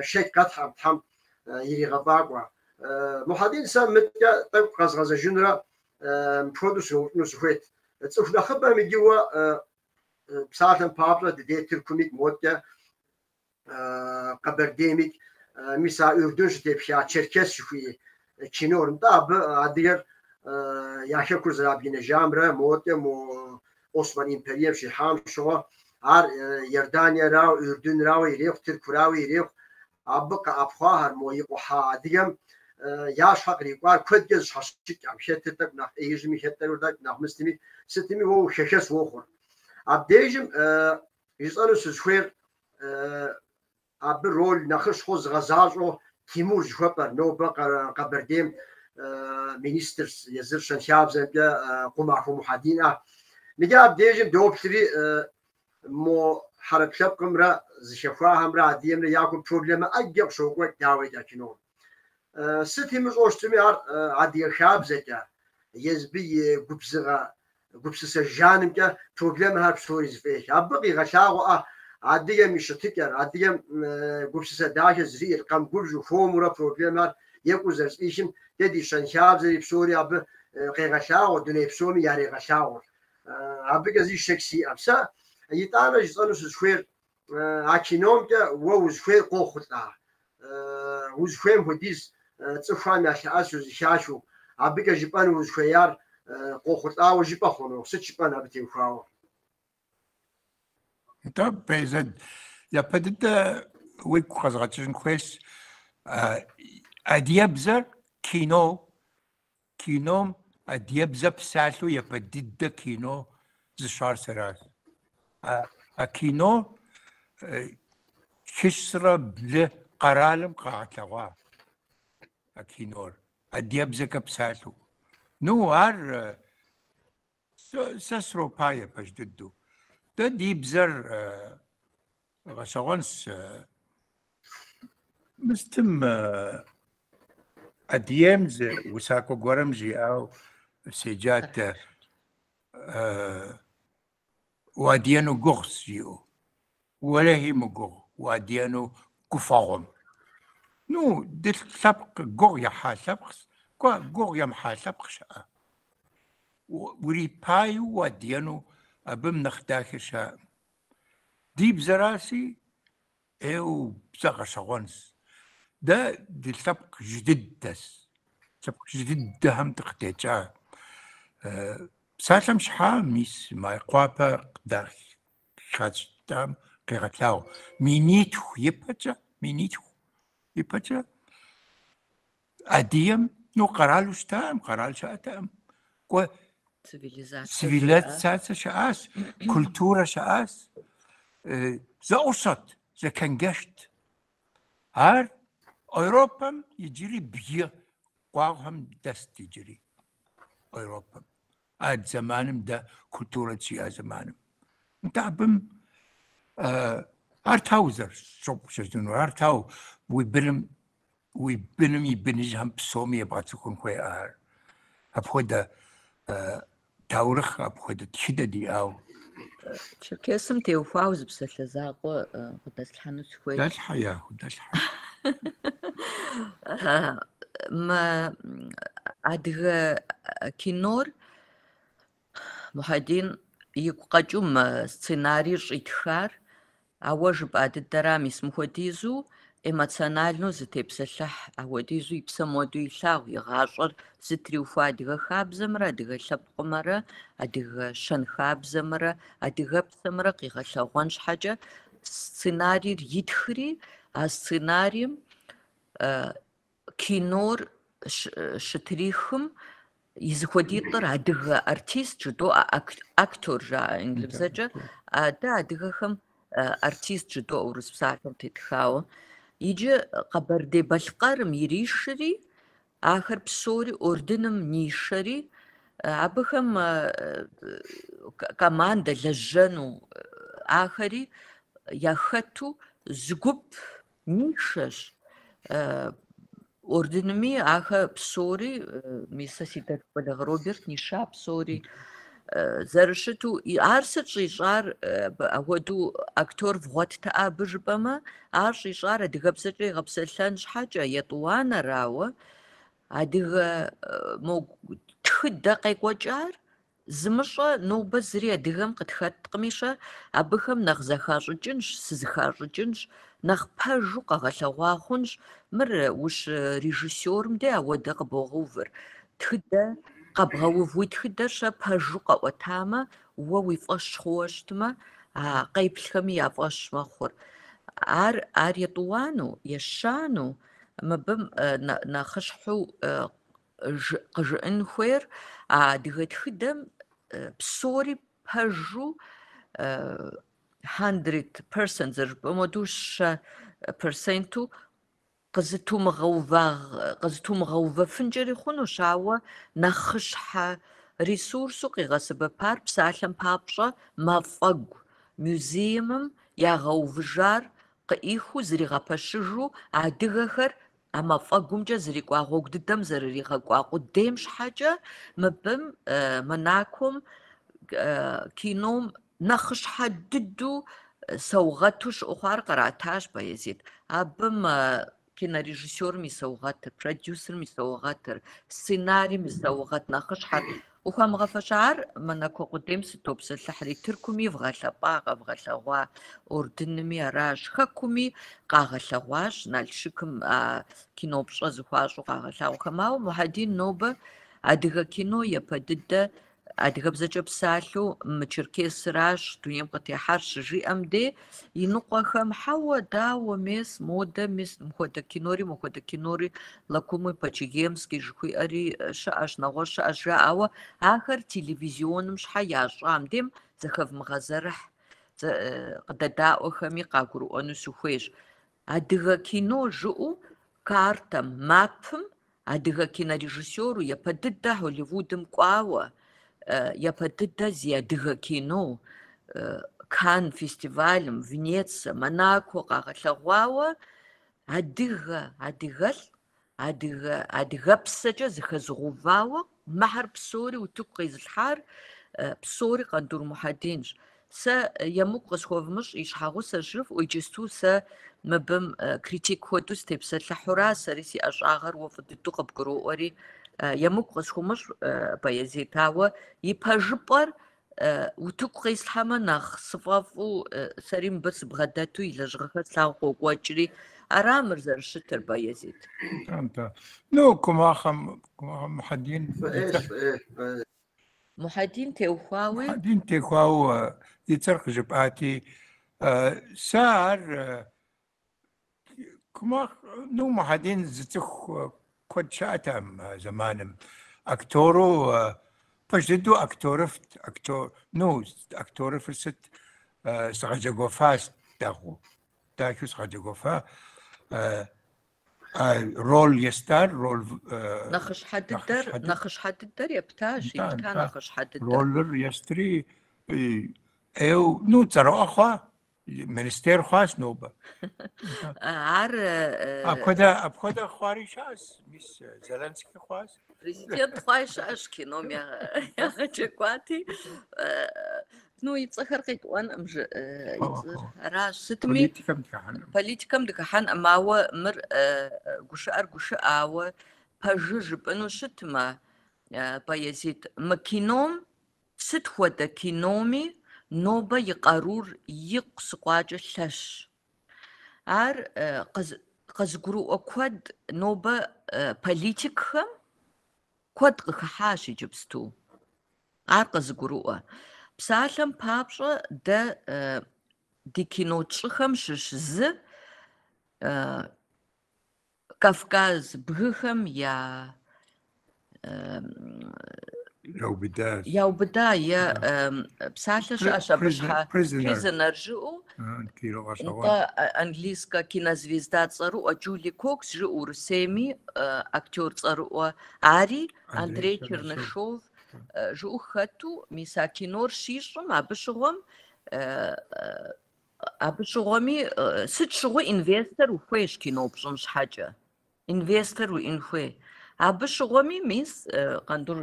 шэч къэтхьэм, Тхьэм иригъэфӏакӏуэ. Мухьэдин, сэ мыткӏэ тӏэкӏу къэзгъэзэжынурэ мыпхуэдэу сыноупщӏыну сыхуейт. Цӏыху нэхъыбэм иджы уэ псалъэм папщӏэ дыдей Тыркумикӏ моткӏэ Къэбэрдеймикӏ, мис а Ӱрдын щытепха Черкес жыхуиӏэ кинор. Нтӏэ, абы адыгэр я хэкур зэрабгынэжамрэ моткӏэ мо Осман империем щихьам щыгъуэ, ар Иорданиерауэ, Ӱрдынрауэ ирехъу, Тыркурауэ ирехъу, абы къэӏэпхъуахэр мо икъухьа адыгэм я щхьэ кърикӏуар куэдкӏэ зыщхьэщыкӏкъым. Хэтыр тӏэкӏу нэхъ ӏеижми, хэт тӏэкӏу нэхъ мыстми, сытми уэ ухэхэс уохъур. Абдежым Жысӏэну сызыхуейр абы роль нэхъыщхьэу зыгъэзащӏэу Тимур жыхуэпӏэр, нобэ Къэбэрдейм министр езыр щэнхабзэмкӏэ Къумахуэ Мухьэдинӏэ. Мыдэ абдежым доплъри, мо хьэрып лъэпкъымрэ зыхэхуахэмрэ адыгэмрэ я кум проблемэ ӏэджэ къыщокӏуэкӏ, дауикӏ, а кином. Сыт имыщӏэу щытми, ар адыгэ хабзэкӏэ, езбы и губзыгъэ гупсысэ жанымкӏэ проблемэхэр псори зэфӏех. Абы къигъэлъагъуэӏэ адыгэм и щытыкӏэр, адыгэм гупсысэ дахэ зэриӏэр, къэмыгубжьу, хуэмурэ проблемэр екӏуу зэрызэфӏихым, дэ ди щэнхабзэри псори абы къегъэлъагъуэ, дуней псоми ярегъэлъагъур. Абыкӏэ зи шэч сиӏэм. Сэ итӏанэ жысӏэну сызыхуейр а киномкӏэ уэ узыхуейр къохъулӏа? Узыхуейм хуэдиз цӏыхухэм ялъэӏэсу, зыхахыу, абыкӏэ жыпӏэну узыхуеяр къохъулӏауэ жыпӏэ хъуну? Сыт жыпӏэн абы теухуауэ? Нтӏэ, Бейзэд, япэ дыдэ уигу къэзгъэкӏыжын хуейщ адыгэбзэр кино Кином адыгэбзэ псалъэу япэ дыдэ кино зыщӏар сэращ. А кино хыщӏрэ блы къэралым къагъэлъэгъуа а кинор, адыгэбзэкӏэ псалъэу. Ну, ар Сэ сропае пэж дыдэу. Дэ ди бзэр гъэщӏэгъуэнщ. Мыстым Адыгейм зы усакӏуэ гуэрым жиӏауэ седжат, уадыгэну гугъущ жиӏэу. Уэлэхьи мыгугъу, уадыгэну гуфӏэгъуэм. Ну, ди лъэпкъ гугъу ехьа лъэпкъщ, кӏуэ, гугъу емыхьа лъэпкъ щыӏэ. Урипаеу уадыгэну абым нэхъ дахэ щыӏэкъым. Ди бзэращи, ӏейуэ бзэ гъэщӏэгъуэнщ. Дэ ди лъэпкъ жьы дыдэщ, лъэпкъ жьы дыдэхэм дыкъытекӏа. Псалъэм щхьа, мис Майкъуапэ къыдахащтам къегъэлъагъу. Минитху ипэкӏэ, минитху ипэкӏэ Адыгэм, ну, къэралу щытаӏым, къэрал щыӏэтэкъым. Кӏуэ, цивилизацэ щыӏащ, культурэ щыӏащ, зэӏущӏэт, зэчэнджэщт. Ар Европэм иджыри бгы къуагъхэм дэст иджыри, Европэм. А зэманым дэ культурэ дыщиӏа зэманым. Нтӏэ абым ар тау зэрыщыгъупщэжынур, ар тау уи быным, уи быным и быныжьхэм псоми ебгъэцӏыхун хуей ар. Апхуэдэ таурыхъ, апхуэдэ тхыдэ диӏау. Черкесым теухуауэ зы псалъэ закъуэ къыдэслъхьэну сыхуейт. Дэлъхьэ, яху, дэлъхьэ. Мы адыгэ кинор Мухьэдин игу къэкӏыу мы сценарийр щӏитхар, а уэ жыпӏа дыдэра, мис мыхуэдизу эмоциональнэу зытепсэлъыхь, ауэдизу и псэм уэду илъагъу и гъащӏэр зытриухуа адыгэ хабзэмрэ адыгэ лъэпкъымрэ, адыгэ щэнхабзэмрэ адыгэпсэмрэ къигъэлъэгъуэн щхьэкӏэ сценарийр итхри, а сценарийм кинор щытрихым и зэхуэдитӏыр адыгэ артист жыдоӏэ, актер жаӏэ инглыбзэкӏэ, дэ адыгэхэм артист жыдоӏэ урыс псалъэм тетхауэ. Иджы Къэбэрдей-Балъкъэрым иришри, ахэр псори Ордыным нишэри, абыхэм командэ лэжьэну ахэри яхэту зы гуп Нишэщ. Ордынми ахэр псори, мис сэ си дэлъху Бэлагъы Роберт ниша псори зэрыщыту. Ар сыт щӏищӏар апхуэдэу актер вгъуэттэӏэ абы жыпӏэмэ, ар щӏищӏар адыгэбзэкӏэ игъэпсэлъэн щхьэкӏэ, етӏуанэрауэ, адыгэ мо тхыдэ къекӏуэкӏар Зымыщӏэ нобэ зыри адыгэм къытхэткъыми-щэ, абыхэм нэхъ зэхащӏыкӏынщ, сызыхащӏыкӏынщ, нэхъ пэжу къэгъэлъэгъуа хъунщ, мыр ущырежиссёрым де ауэдэ къыбогъэувыр. Тхыдэ къэбгъэув уи тхыдэр-щэ пэжу къэӏуэтамэ, уэ уи фӏэщ хъууэ щытмэ, а къеплъхэми я фӏэщ мэхъур. Ар, ар етӏуанэу, ещанэу, мыбым нэхъыщхьэу къыжыӏэн хуейр а адыгэ тхыдэм псори пэжу hundred percent зэрыжыпӏэм хуэдэу 100%-у къызытумыгъэувэфынкӏэри хъунущ, ауэ нэхъыщхьэ ресурсу къигъэсэбэпар псалъэм папщӏэ мафӏэгу музейм ягъэувыжар къыӏихыу зригъэпэщыжу адыгэхэр А мафӏэгумкӏэ зрикӏуа гъуэгу дыдэм зэрыригъэкӏуа къудейм щхьэкӏэ мыбым Монаком кином нэхъыщхьэ дыдэу саугъэту щыӏэу хъуар къратащ Баязет. Абым кинорежиссерым и саугъэтыр, продюсерым и саугъэтыр, сценарийм и саугъэт нэхъыщхьэр Къыхуамыгъэфэща ар Монако къудейм сытопсэлъыхьри, Тыркуми вгъэлъэпӏа, къэвгъэлъэгъуа, Ордынми аращ, Хэкуми къагъэлъэгъуащ, Налшыкым а кино пщӏэ зыхуащӏу къагъэлъагъуэхэм. Ауэ Мухьэдин нобэ адыгэ кино япэ дыдэ адыгэбзэкӏэ псалъэу мы Черкесыращ дунейм къытехьар щыжиӏэм де, иныкъуэхэм хьэуэ, дауэ, мес, модэ, мес, мыхуэдэ кинори, мыхуэдэ кинори, Лакомый по-чегемски жыхуиӏэри щыӏэщ, нэгъуэщӏ щыӏэщ жаӏэ, ауэ ахэр телевизионым щхьэ ящӏам дем зэхэвмыгъэзэрыхь, къыдэдаӏуэхэми къагурыӏуэну сыхуейщ. Адыгэ кино жыӏэу картэм, мапым адыгэ кинорежиссеру япэ дыдэ Голливудым кӏуауэ, япэ дыдэ зи адыгэ кино Канн фестивалым, Венецэ, Монако къагъэлъэгъуауэ Адыгэ, адыгэлӏ, адыгэ, адыгэпсэкӏэ зэхэзыгъэувауэ мыхьэр псори утыку къизылъхьар псори Къандур Мухьэдинщ. Сэ емыкӏу къысхуэвмыщӏ и щхьэгъусэщ жыфӏэу, иджысту сэ мыбым критик хуэдэу сытепсэлъыхьура, сэри си ӏэщӏагъэр уэ фӏы дыдэу къыбгуроӏуэри, емыкӏу къысхуумыщӏ, Баязет, ауэ и пэжыпӏэр Утыку къислъхьэмэ нэхъ сфӏэфӏу сэри мыбы сыбгъэдэту и лэжьыгъэхэр слъагъу къокӏуэкӏри, ара мыр зэрыщытыр, Баязет? Нтӏэ. Ну, Кумахъэм, Кумахъэ Мухьэдин. Фӏыӏейщ, фӏыӏей, фӏыӏей. Мухьэдин теухуауи? Мухьэдин теухуауэ и цӏэр къыжыпӏати, сэ ар Кумах, ну, Мухьэдин зыцӏыху куэд щыӏэтэкъым а зэманым. Актеру, пэж дыдэу актерыфт, актер, ну, актерыфыр сыт, сыгъэджэгуэфащ дэгъуэу, дахэу сыгъэджэгуэфа. Роль естар, роль нэхъыщхьэ дыдэр, нэхъыщхьэ дыдэр ептащ, епта нэхъыщхьэ дыдэр. Ролыр естри, ӏейуэ, ну, цӏэрыӏуэ хъуа, министр хъуащ нобэ. Ар апхуэдэ апхуэдэ хъуари щыӏэщ, мис Зеленский хъуащ. Президент хъуаи щыӏэщ кином ягъэджэгуати. Ну, и цӏэхэр къитӏуэнкъым, и цӏэр. Аращ, сытми Политикэм дыхыхьэнкъым. Политикэм дыхыхьэнкъым, ауэ мыр гушыӏэр гушыӏэ, ауэ пэжыр жыпӏэну щытмэ, Баязит, мы кином, сыт хуэдэ киноми нобэ и къарур икъу сыкъуакӏэ лъэщщ. Ар къызыгурыӏуэ куэд нобэ политикхэм куэд къыхыхьащ иджыпсту. Ар къызыгурыӏуэ. Псалъэм папщӏэ, дэ ди кино тщӏыхэм щыщ зы Кавказ бгыхэм я Яубыда. Яубыда е псалъэ щыӏэщ абы щхьэ Prisoner жыӏэу. Нтӏэ, английскэ кинозвезда цӏэрыӏуэ Джули Кокс жыӏэу Урысейми актер цӏэрыӏуэ ари Андрей Чернышов жыӏэу хэту, мис а кинор щищӏым абы щыгъуэм абы щыгъуэми сыт щыгъуи инвестор ухуейщ кино пщӏын щхьэкӏэ. Инвестор уиӏэн хуей. Абы щыгъуэми, мис, Къандур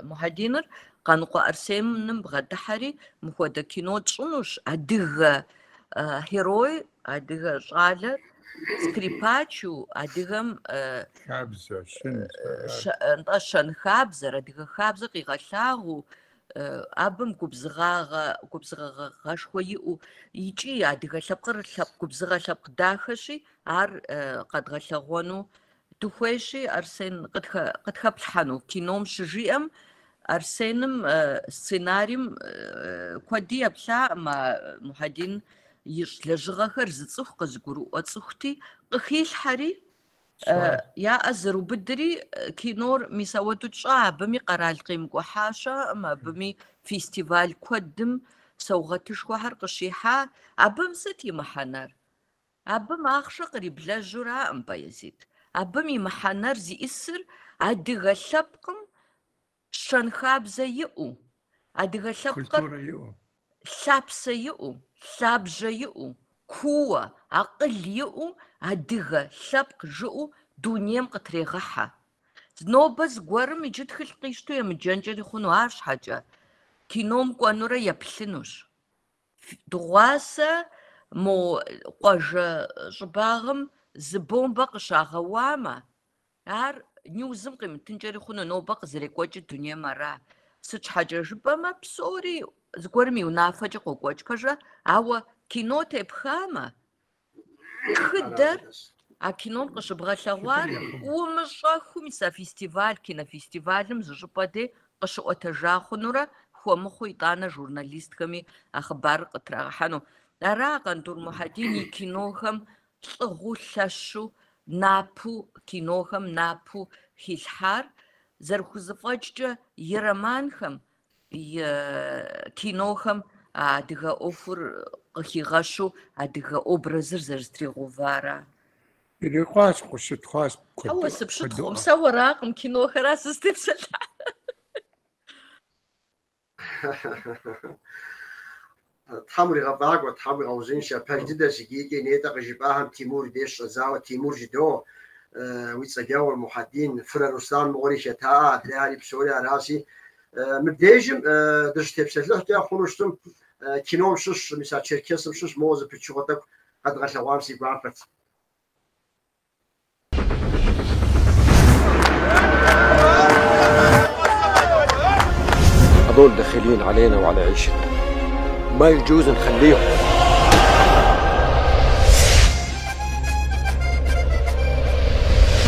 Мухьэдиныр Къаныкъуэ Арсеным бгъэдыхьэри, мыхуэдэ кино тщӏынущ, адыгэ герой, адыгэ щӏалэр скрипачу, адыгэм Хабзэ, щын, нтӏэ, щэнхабзэр, адыгэ хабзэр къигъэлъагъуэу, абым губзыгъагъэ, губзыгъагъэшхуэ иӏэу, икӏи адыгэ лъэпкъыр лъэпкъ губзыгъэ лъэпкъ дахэщи, ар къэдгъэлъэгъуэну дыхуейщи, Арсен къытхэплъхьэну кином щыжиӏэм, Арсеным сценарийм куэди еплъаӏым, а Мухьэдин ищӏ лэжьыгъэхэр зы цӏыху къызыгурыӏуэ цӏыхути, къыхилъхьэри, Я ӏэ зэрубыдри, кинор мис ауэду тщӏа, абыми къэрал къимыкӏухьа щыӏэкъым, абыми фестиваль куэдым саугъэтышхуэхэр къыщихьа. Абым сыт и мыхьэнэр? Абым ахъшэ къриблэжьураӏым, Баязит. Абым и мыхьэнэр зиӏысыр адыгэ лъэпкъым щэнхабзэ иӏэу, адыгэ лъэпкъыр лъапсэ иӏэу, лъабжьэ иӏэу, кууэ, акъыл иӏэу адыгэ лъэпкъ жыӏэу дунейм къытрегъэхьэ. Нобэ зыгуэрым иджы тхылъ къищтэу емыджэнкӏэри хъуну, арщхьэкӏэ кином кӏуэнурэ еплъынущ. Дыгъуасэ мо къуажэ щӏыбагъым зы бомбэ къыщагъэуамэ, Ар ньюзым къимытынкӏэри хъуну, нобэ къызэрекӏуэкӏыр дунейм ара. Сыт щхьэкӏэ жыпӏэмэ, псори зыгуэрым и унафэкӏэ къокӏуэкӏ, пэжрэ? Ауэ кино тепхамэ, тхыдэр а кином къыщыбгъэлъэгъуар умыщӏэху мис а фестиваль, кинофестивалым зыщӏыпӏэ дей къыщыӏуэтэжа хъунурэ, хуэмыхъуу итӏанэ журналистхэми а хъыбарыр къытрагъэхьэну. Ара Къандур Мухьэдин и кинохэм лӏыгъэу лъэщу напэу кинохэм напэу хилъхьар зэрыхузэфӏэкӏкӏэ и романхэм, и кинохэм а адыгэ ӏуэхур къыхигъэщу адыгэ образыр зэрызэтригъэувара. Ирикъуащ, къыщытхъуащ Хьэуэ, сыпщытхъум, сэ уэракъым, кинохэра сызытепсэлъыхьар. Тхьэм уригъэфӏакӏуэ, Тхьэм уигъэузыншэ. Пэж дыдэщ иджы икӏи нетӏэ къыжыпӏахэм Тимур и деж щӏэдзауэ Тимур жыдоӏэ, уи цӏэджэгъур Мухьэдин, Фырэ Руслан мыгъуэри хэтаӏэ, адрейхэри псори аращи. Мыбдежым дыщытепсэлъыхькӏэ хъуну щытым кином щыщ, мис а Черкесым щыщ моуэ зы пычыгъуэ тӏэкӏу къэдгъэлъэгъуам си гуапэт. هذول دخيلين علينا وعلى عيشتنا، ما يجوز نخليهم.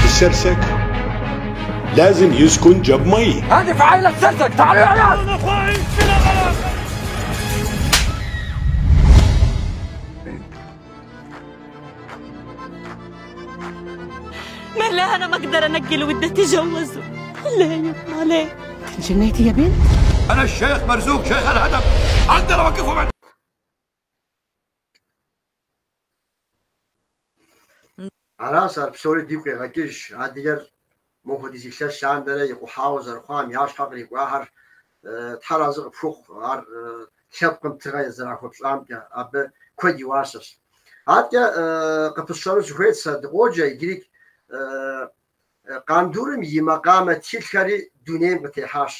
السرسك لازم يسكن جنب مي. هذه في عائلة سرسك، تعالوا يا عيال. ما لا أنا ما أقدر أنقل وبدي أتجوزه. لا يما ليه؟ جنيتي يا بنت؟ أنا الشيخ مرزوق شيخ الهدف، أقدر أوقفه بعد. Аращ ар псори дигу къегъэкӏыж, адыгэр мохуэдиз илъэс лъандэрэ икъухьауэ зэрыхъуам я щхьэ кърикӏуахэр Тхьэр арэзы къыпхухъу, ар лъэпкъым тыгъэ зэрахуэпщӏамкӏэ, абы куэд и уасэщ. Адэкӏэ къыпысщэну сыхуейт сэ, дыкъоджэ иджырикӏ Къандурым и макъамэ тхылъхэри дунейм къытехьащ,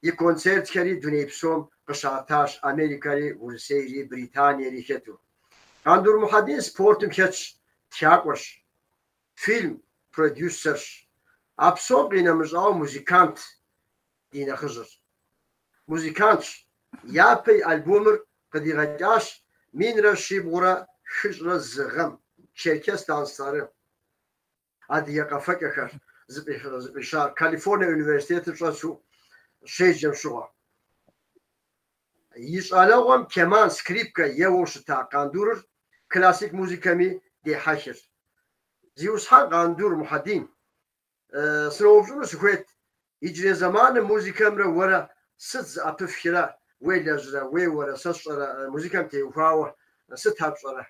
и концертхэри дуней псом къыщатащ, Америкэри, Урысейри, Британиери хэту. Къандур Мухьэдин спортым хэтщ, тхакӏуэщ, фильм продюсерщ. А псом къинэмыщӏауэ музыкант ди нэхъыжьыр. Музыкантщ. Япэ и альбомыр къыдигъэкӏащ 1701 гъэм, Черкес dansları. Адыгэ къэфэкӏэхэр зыфӏищар Калифорние университетым щӏэсу щеджэм щыгъуэ. И щӏалэгъуэм кеман, скрипкэ еуэу щыта Къандурыр классик музыкэми дехьэхыр. Зиусхьэн Къандур Мухьэдин, сыноупщӏыну сыхуейт, иджырей зэманым музыкэмрэ уэрэ сыт зэӏэпыфхрэ, уелэжьрэ, уеуэрэ, сэ сщӏэрэ музыкэм теухуауэ сыт ар пщӏэрэ?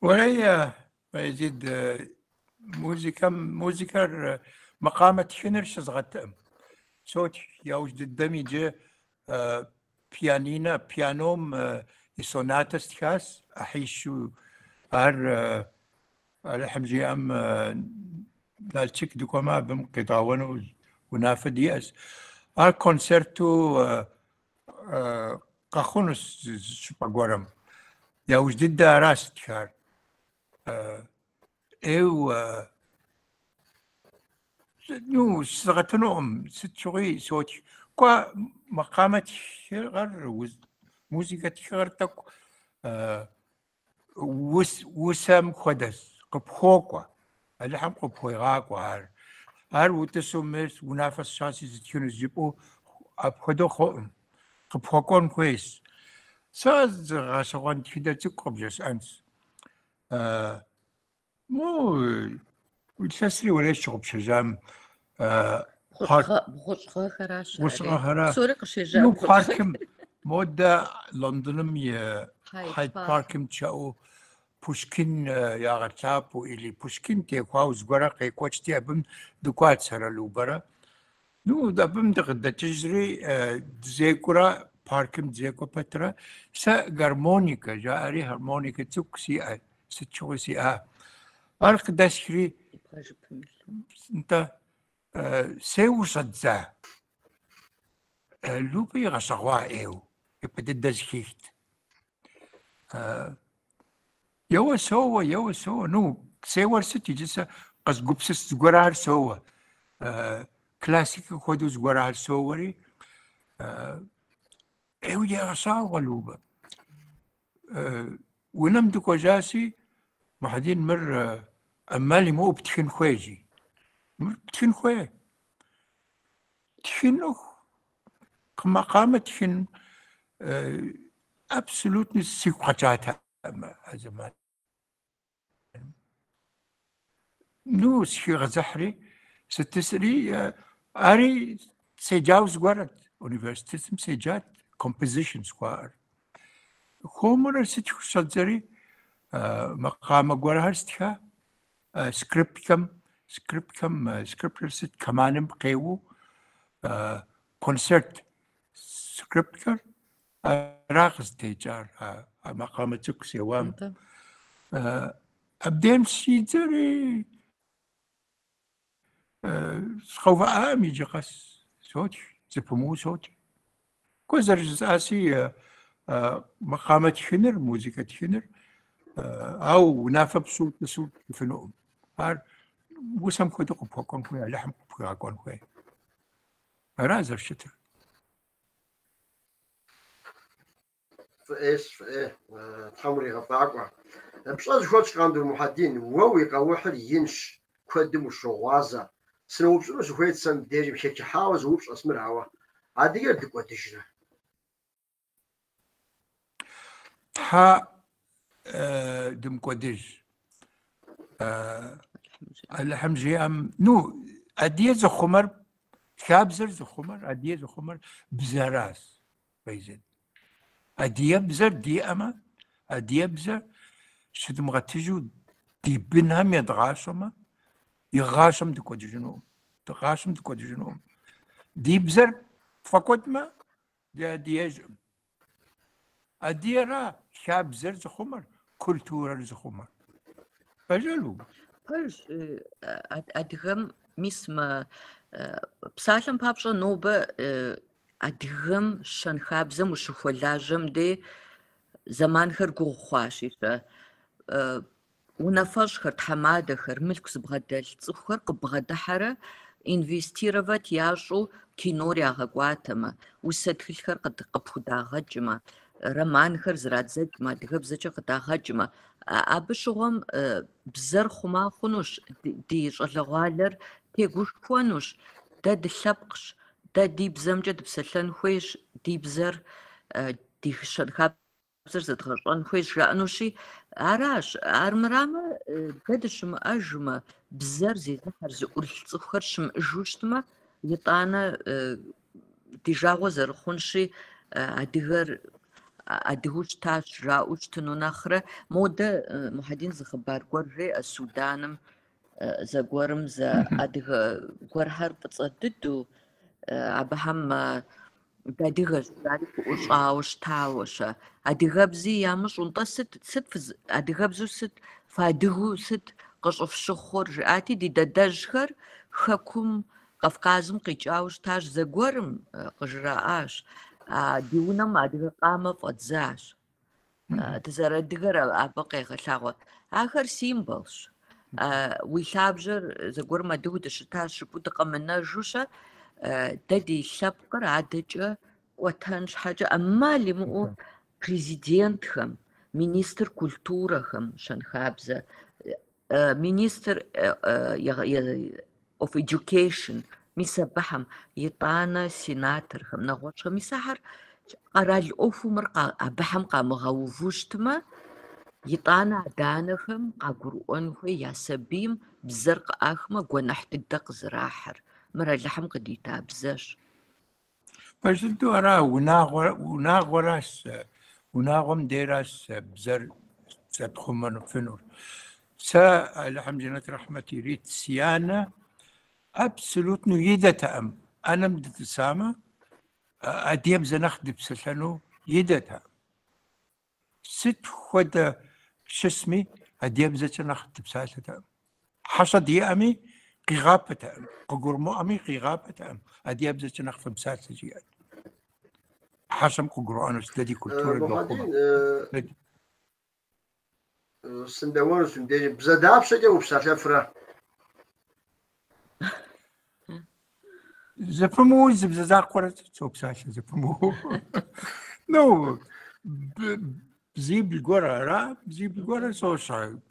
Уэрей, Баязид, музыкэм, музыкэр, макъамэ тхыныр щызгъэтыӏым. Сотх, яужь дыдэм иджы пианинэ, пианом и сонатэ стхащ, ӏыхьищу. Ар Алыхьым жиӏэм Налшык дыкӏуэмэ, абым къедгъэуэну унафэ диӏэщ. Ар концерту къэхъунущ зы щӏыпӏэ гуэрым. Яужь дыдэ аращ стхар. ӏейуэ, ну, щызгъэтынукъым, сыт щыгъуи сотх. Кӏуэ, макъамэ тхыгъэр, музыкэ тхыгъэр тӏэкӏу Усэм хуэдэщ, къыпхуокӏуэ, Алыхьым къыпхуегъакӏуэ ар. Ар утӏысу мис унафэ сщӏащи сытхынущ жыпӏэу апхуэдэу хъуӏым, къыпхуэкӏуэн хуейщ. Сэ зы гъэщӏэгъуэн тхыдэ цӏыкӏу къыбжесӏэнщ. Мо илъэсри уэрей сщыгъупщэжам парк Бгъущӏ гъэхэращ ари. Бгъущӏ гъэхэра. Псори къыщежьа Ну, бгъущӏ паркым, модэ Лондоным и Хайд Хайд парк. паркым щыӏэу Пушкин ягъэлъапӏэу или Пушкин техуауэ зыгуэрэ къекӏуэкӏти, абым дыкӏуат сэрэ Любэрэ. Ну, абым дыкъыдэкӏыжри, дызекӏуэрэ, паркым дызекӏуэ пэтрэ, сэ гармоникэ жаӏэри гармоникэ цӏыкӏу сиӏэ, сыт щыгъуи сиӏа. Ар къыдэсхри, нтӏэ, сеуэу щӏэддза. Любэ игъэщӏэгъуа ӏейуэ, япэ дыдэ зэхихт. Еуэ соуэ, еуэ соуэ. Ну, сеуэр сыт иджы сэ къэзгупсыс зыгуэрхэр соуэ. Классикэ хуэдэу зыгуэрхэр соуэри, ӏейуэ егъэщӏагъуэ Любэ. Унэм дыкӏуэжащи, Мухьэдин мыр ӏэмал имыӏэу птхын хуей, жи. Мыр птхын хуей. Тхын ӏуэху, макъамэ тхын абсолютно сигу къэкӏатэкъым а зэманым. Ну, сыхигъэзыхьри, сытӏысри, ари седжауэ зыгуэрэт, университетым седжат, композишн жыхуаӏэр. Хуэмурэ сытхыу щӏэздзэри, макъамэ гуэрхэр стха, скрипкэм, скрипкэм, скрипкэр сыт, кэманым къеуэу, концерт скрипкэр ара къызытекӏар а макъамэ цӏыкӏу сеуам. Абдейм щӏидзэри сыкъэувыӏакъым иджы къэс сотх, зэпымыу сотх. Кӏуэ зэрыжысӏаси, макъамэ тхыныр, музыкэ тхыныр, ауэ унафэ пщӏыу утӏысу птхыфынукъым. Ар усэм хуэдэу къыпхуэкӏуэн хуей, Алыхьым къыпхуигъэкӏуэн хуей. Ара зэрыщытыр. Фӏы ӏейщ, фӏы ӏей, Тхьэм уригъэфӏакӏуэ. Пщӏэ зыхуэтщӏ Къандур Мухьэдин, уэ уи къэухьыр инщ, куэдым ущогъуазэ. Сыноупщӏыну сыхуейт сэ мыбдежым хэчыхьауэ зы упщӏэщ мыр, ауэ адыгэр дыкӏуэдыжрэ? Тхьэ дымыкӏуэдыж. Алыхьым жиӏэм, ну, адыгэ зыхъумэр, хабзэр зыхъумэр, адыгэ зыхъумэр бзэращ, Баязид. Адыгэбзэр диӏэмэ, адыгэбзэр щыдмыгъэтыжу ди бынхэм едгъащӏэмэ, игъащӏэм дыкӏуэдыжынукъым. Игъащӏэм дыкӏуэдыжынукъым. Ди бзэр тфӏэкӏуэдмэ, дыадыгэжкъым. Адыгэра хабзэр зыхъумэр, культурэр зыхъумэр. Пэжу? Пэжщ, адыгэм мис мы псалъэм папщӏэ нобэ адыгэм щэнхабзэм ущыхуэлажьэм дей зэманхэр гугъу хъуащи-щэ. Унафэщӏхэр, тхьэмадэхэр, мылъку зыбгъэдэлъ цӏыхухэр къыббгъэдыхьэрэ инвестировать ящӏу кинор ягъэкӏуатэмэ, усэ тхылъхэр къыпхудагъэкӏмэ, романхэр зэрадзэкӏмэ, адыгэбзэкӏэ къыдагъэкӏмэ, абы щыгъуэм бзэр хъума хъунущ, ди щӏалэгъуалэр тегушхуэнущ, дэ дылъэпкъщ, дэ ди бзэмкӏэ дыпсэлъэн хуейщ, ди бзэр, ди щэнхабзэр зэдгъэщӏэн хуейщ жаӏэнущи, аращ. Армырамэ, дэ дыщымыӏэжмэ, бзэр зезыхьэр, зыӏурылъ цӏыхухэр щымыӏэжу щытмэ, итӏанэ ди жагъуэ зэрыхъунщи, адыгэр адыгэу щытащ жаӏэу щытыну нэхърэ. Модэ Мухьэдин зы хъыбар гуэр жеӏэ Суданым зэгуэрым зы адыгэ гуэрхэр фӏыцӏэ дыдэу, абыхэм дыадыгэщ жари къыӏущӏауэ щытауэ-щэ. Адыгэбзи ямыщӏэу, нтӏэ сыт, сыт фыз-, адыгэбзэу сыт, фыадыгэу сыт къыщӏыфщыхъур, жиӏати, ди дадэжьхэр Хэкум, Кавказым къикӏауэ щытащ зэгуэрым, къыжраӏащ. Ди унэм адыгэ къамэ фӏэдзащ. Дызэрыадыгэр абы къегъэлъагъуэ. Ахэр символщ. Уи лъабжьэр зэгуэрым адыгэу дыщытащ жыпӏэу дыкъэмынэжу-щэ, дэ ди лъэпкъыр адэкӏэ кӏуэтэн щхьэкӏэ ӏэмал имыӏэу президентхэм, министр культурэхэм, щэнхабзэ, министр of education, мис абыхэм, итӏанэ сенаторхэм, нэгъуэщӏхэм, мис ахэр къэрал ӏуэхуу мыр абыхэм къамыгъэуву щытмэ, итӏанэ адэ-анэхэм къагурыӏуэн хуей я сабийм бзэр къыӏахмэ, гуэныхь дыдэ къызэрахьыр. Мыр Алыхьым къыдита бзэщ. Пэж дыдэу ара, унагъуэращ, унагъуэм дейращ бзэр зэтхъумэфынур. Сэ Алыхьым жэнэт рахьмэт ирит, си анэ абсолютно идэтэкъым. ӏэнэм дытӏысамэ, адыгэбзэ нэхъ дыпсэлъэну идэтэкъым. Сыт хуэдэ щысми, адыгэбзэкӏэ нэхъ дыпсалъэтэкъым. Хьэщӏэ диӏэми, къигъапэтэкъым, къыгурымыӏуэми къигъапэтэкъым, адыгэбзэкӏэ нэхъ фымыпсалъэ жиӏэт. Хьэщӏэм къыгурыӏуэнущ, дэ ди культурэр дохъумэ. Мухьэдин, сындэуэнущ мыбдежым. Бзэ дапщэкӏэ упсэлъэфрэ? Зэпымыу зы бзэ закъуэрэ сопсалъэ зэпымыу. Ну, бзибл гуэр ара, бзибл гуэрэ сощӏэ.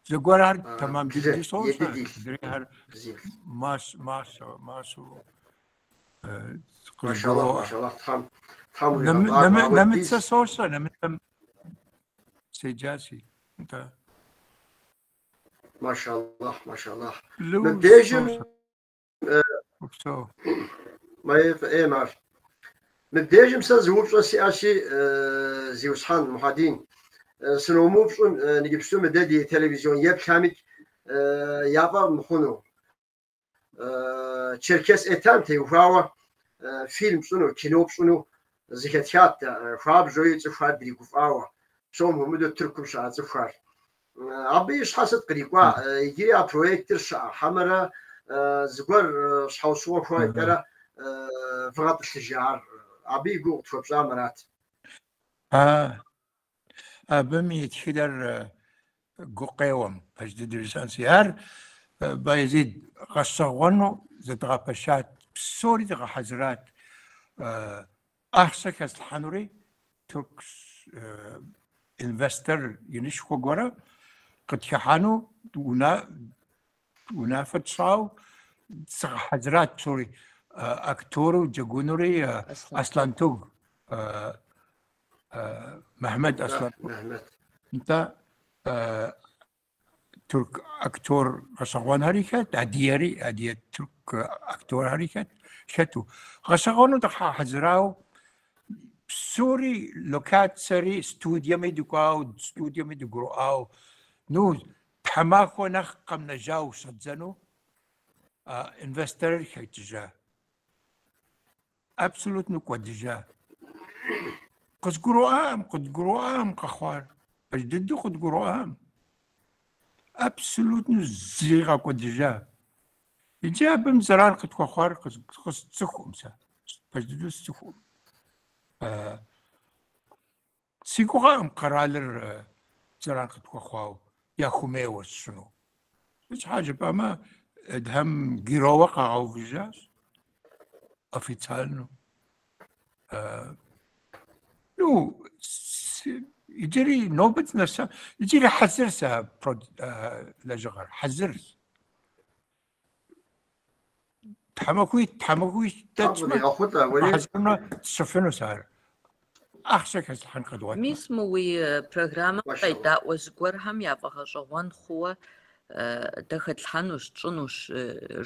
Зэгуэрхэр тэмэм дыдэу сощӏэ, адрейхэр мащӏэу къызгуроӏуэ. Нэмыцэ сощӏэ, нэмыцэм седжащи, нтӏэ. Машаллахь, машаллахь. Мыбдежым Упсэу. Фӏыӏейм ар. Мыбдежым сэ зы упщӏэ сиӏэщи, зиусхьэн Мухьэдин, сыномыупщӏым иджыпсту мыдэ ди телевизион еплъхэмикӏ яфӏэфӏ мыхъуну. Черкес Этхем теухуауэ фильм пщӏыну, кино пщӏыну зэхэтхат дэ, хуабжьуи цӏыхухэр дригуфӏауэ, псом хуэмыдэу Тыркум щыӏэ цӏыхухэр. Абы и щхьэ сыт кърикӏуа? Иджыри а проектыр щыӏэ хьэмэрэ зыгуэр щхьэусыгъуэ хуэкӏэрэ вгъэтӏылъыжа ар? Абы и гугъу къытхуэпщӏам арат. Абым и тхыдэр гукъеуэм, пэж дыдэу жысӏэнщи, ар Баязид гъэщӏэгъуэну зэдгъэпэщат, псори дгъэхьэзырат. Ахъшэ хэслъхьэнури тырку инвестор инышхуэ гуэрэ къытхыхьэну унафэ тщӏауэ згъэхьэзырат псори. Актеру джэгунури Аслантуг, Мехмет Аслантуг. Нтӏэ, тырку актер гъэщӏэгъуэнхэри хэт, адыгэри, адыгэ тырку актерхэри хэт, хэту. Гъэщӏэгъуэну дгъэхьэзырауэ. Псори локацэри студиеми дыкӏуауэ, студиеми дыгурыӏуауэ, ну, тхьэмахуэ нэхъ къэмынэжауэ щӏэддзэну инвесторыр хэкӏыжа. Абсолютно кӏуэдыжа. Къызгурыӏуаӏым, къыдгурыӏуаӏым къэхъуар. Пэж дыдэу къыдгурыӏуаӏым. Абсолютно зигъэкӏуэдыжа. Иджы абым зэран къытхуэхъуар къысцӏыхуӏым сэ. Пэж дыдэу сцӏыхуӏым. Си гугъэкъым къэралыр зэран къытхуэхъуауэ, яхумейуэ сщӏыну. Сыт щхьа жыпӏэмэ, Эдхэм геройуэ къагъэувыжащ официально. Ну, иджыри нобэ дынэса, иджыри хьэзыр сэ лэжьыгъэр, хьэзырщ. Тхьэмахуитӏ, тхьэмахуищ дэкӏмэ, хьэзырмэ, тщӏыфынущ ар. Ахъшэ хэслъхьэн къэдгъуэтмэ. Мис мы уи программэм къедаӏуэ зыгуэрхэм яфӏэгъэщӏэгъуэн хъууэ дэ хэтлъхьэнущ, тщӏынущ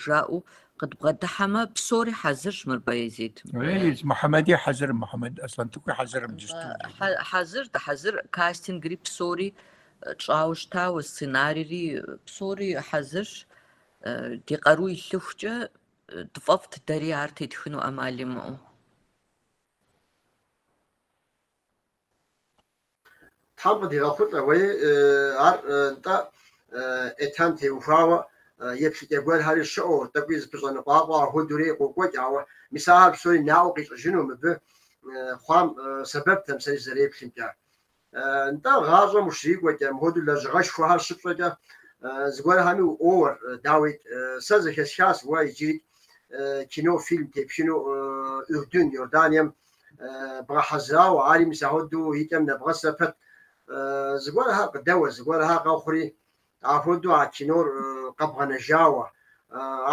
жаӏэу къыдбгъэдыхьэмэ, псори хьэзырщ мыр Баязет. Мухьэмэди хьэзыр, Мухьэмэд Аслъэнтӏыкӏуи хьэзырым иджыпсту. Хьэзыр, дыхьэзыр, кастингри псори тщӏауэ щытауэ, сценарийри псори хьэзырщ. Ди къару илъыхукӏэ тфӏэфӏт дэри ар тетхыну ӏэмал имыӏэу. Тхьэм къыдигъэхъулӏэ, уей, ар нтӏэ Этхьем теухуауэ еплъыкӏэ гуэрхэри щыӏэу, тӏэкӏуи зыпыщӏэныкъуакъуэ апхуэдэури къокӏуэкӏ, ауэ мис ахэр псори наӏуэ къищӏыжыну мыбы хъуам сэбэптэм сэри сызэреплъымкӏэ. Нтӏэ, гъащӏэм ущрикӏуэкӏэ, мыхуэдэу лэжьыгъэшхуэхэр щыпщӏэкӏэ, зыгуэрхэми уӏуоуэр, дауикӏ. Сэ зэхэсхащ уэ иджыри кино, фильм тепхыну Ürдün, Иорданием бгъэхьэзырауэ, ари мис ахуэдэу и кӏэм нэбгъэсрэ пэт. Зыгуэрхэр къыдэуэ, зыгуэрхэр къэхъури, ахуэдэу а кинор къэбгъэнэжауэ.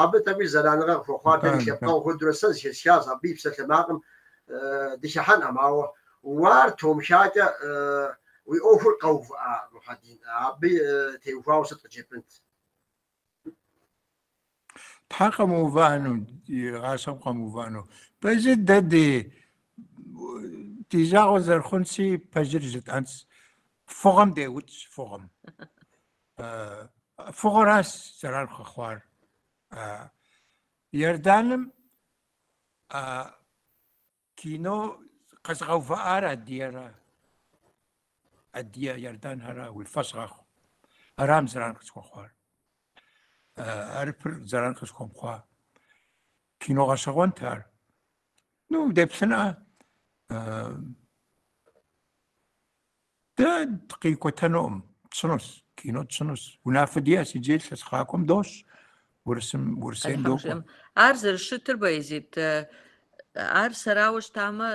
Абы тӏэкӏуи зэраныгъэ къыхуэхъуар дэ ди лъэпкъэгъу хуэдэурэ сэ зэхэсхащ, абы и псалъэмакъым дыхыхьэнкъым, ауэ уэ ар томыхакӏэ уи ӏуэхур къэувыӏа, Мухьэдин? Абы теухуауэ сыт къыджепӏэнт? Тхьэ къэмыувыӏэну, игъащӏэм къэмыувыӏэну. Пэжыр дэ ди ди жагъуэ зэрыхъунщи, пэжыр жытӏэнщ. Фыгъуэм деукӏ, фыгъуэм. Фыгъуэращ зэран къэхъуар. Иорданым Кино къэзыгъэувыӏар Адиера, Адие Иорданхьэра, уи фӏэщ гъэхъу. Арам зэран къысхуэхъуар. Хьэрыпыр зэран къысхуэмыхъуа. Кино гъэщӏэгъуэнт ар. Ну, деплъынӏэ. Дэ дыкъикӏуэтэнукъым, тщӏынущ, кино тщӏынущ. Унафэ диӏэщ иджы илъэс къакӏуэм дощӏ, Урысым, Урысейм Алыхьым докӏуэ. жиӏэм. Ар зэрыщытыр, Баязет, ар сэрауэ щытамэ,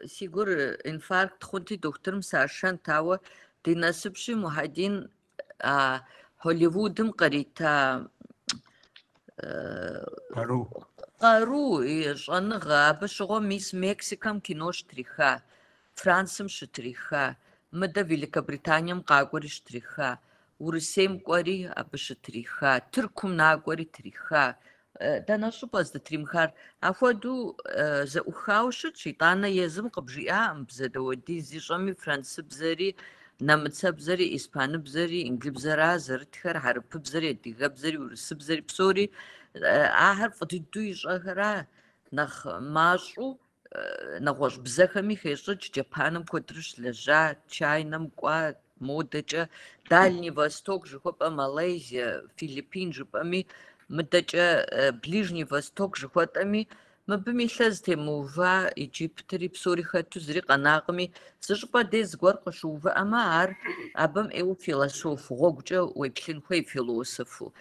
си гур инфаркт хъунти, дохутырым сашэнт, ауэ ди насыпщи, Мухьэдин а Холливудым кърита Къару. къару, и щӏэныгъэ, абы щыгъуэ мис Мексикэм кино щытриха. Францым щытриха, мыдэ Великобританием къакӏуэри щытриха, Урысейм кӏуэри абы щытриха, Тыркум накӏуэри триха. Дэнэ щӏыпӏэ здытримыхар? Апхуэдэу зэӏухауэ щытщ, итӏанэ езым къыбжиӏакъым бзэ дауэдиз ищӏэми, францыбзэри, нэмыцэбзэри, испаныбзэри, инглыбзэра зэрытхэр, хьэрыпыбзэри, адыгэбзэри, урысыбзэри, псори ахэр фӏы дыдэу ищӏэхэра, нэхъ мащӏэу Нэгъуэщӏ бзэхэми хещӏыкӏ, Джапаным куэдрэ щылэжьа, Чайнэм кӏуа, модэкӏэ Дальний Восток жыхуэпӏэ Малайзие, Филиппин жыпӏэми, мыдэкӏэ Ближний Восток жыхуэтӏэми, мыбым и лъэ зытемыува Египетри псори хэту зыри къэнакъыми, зы щӏыпӏэ дей зыгуэр къыщыувыӏэмэ, ар абым ӏейуэ философ гъуэгукӏэ уеплъын хуей, философу,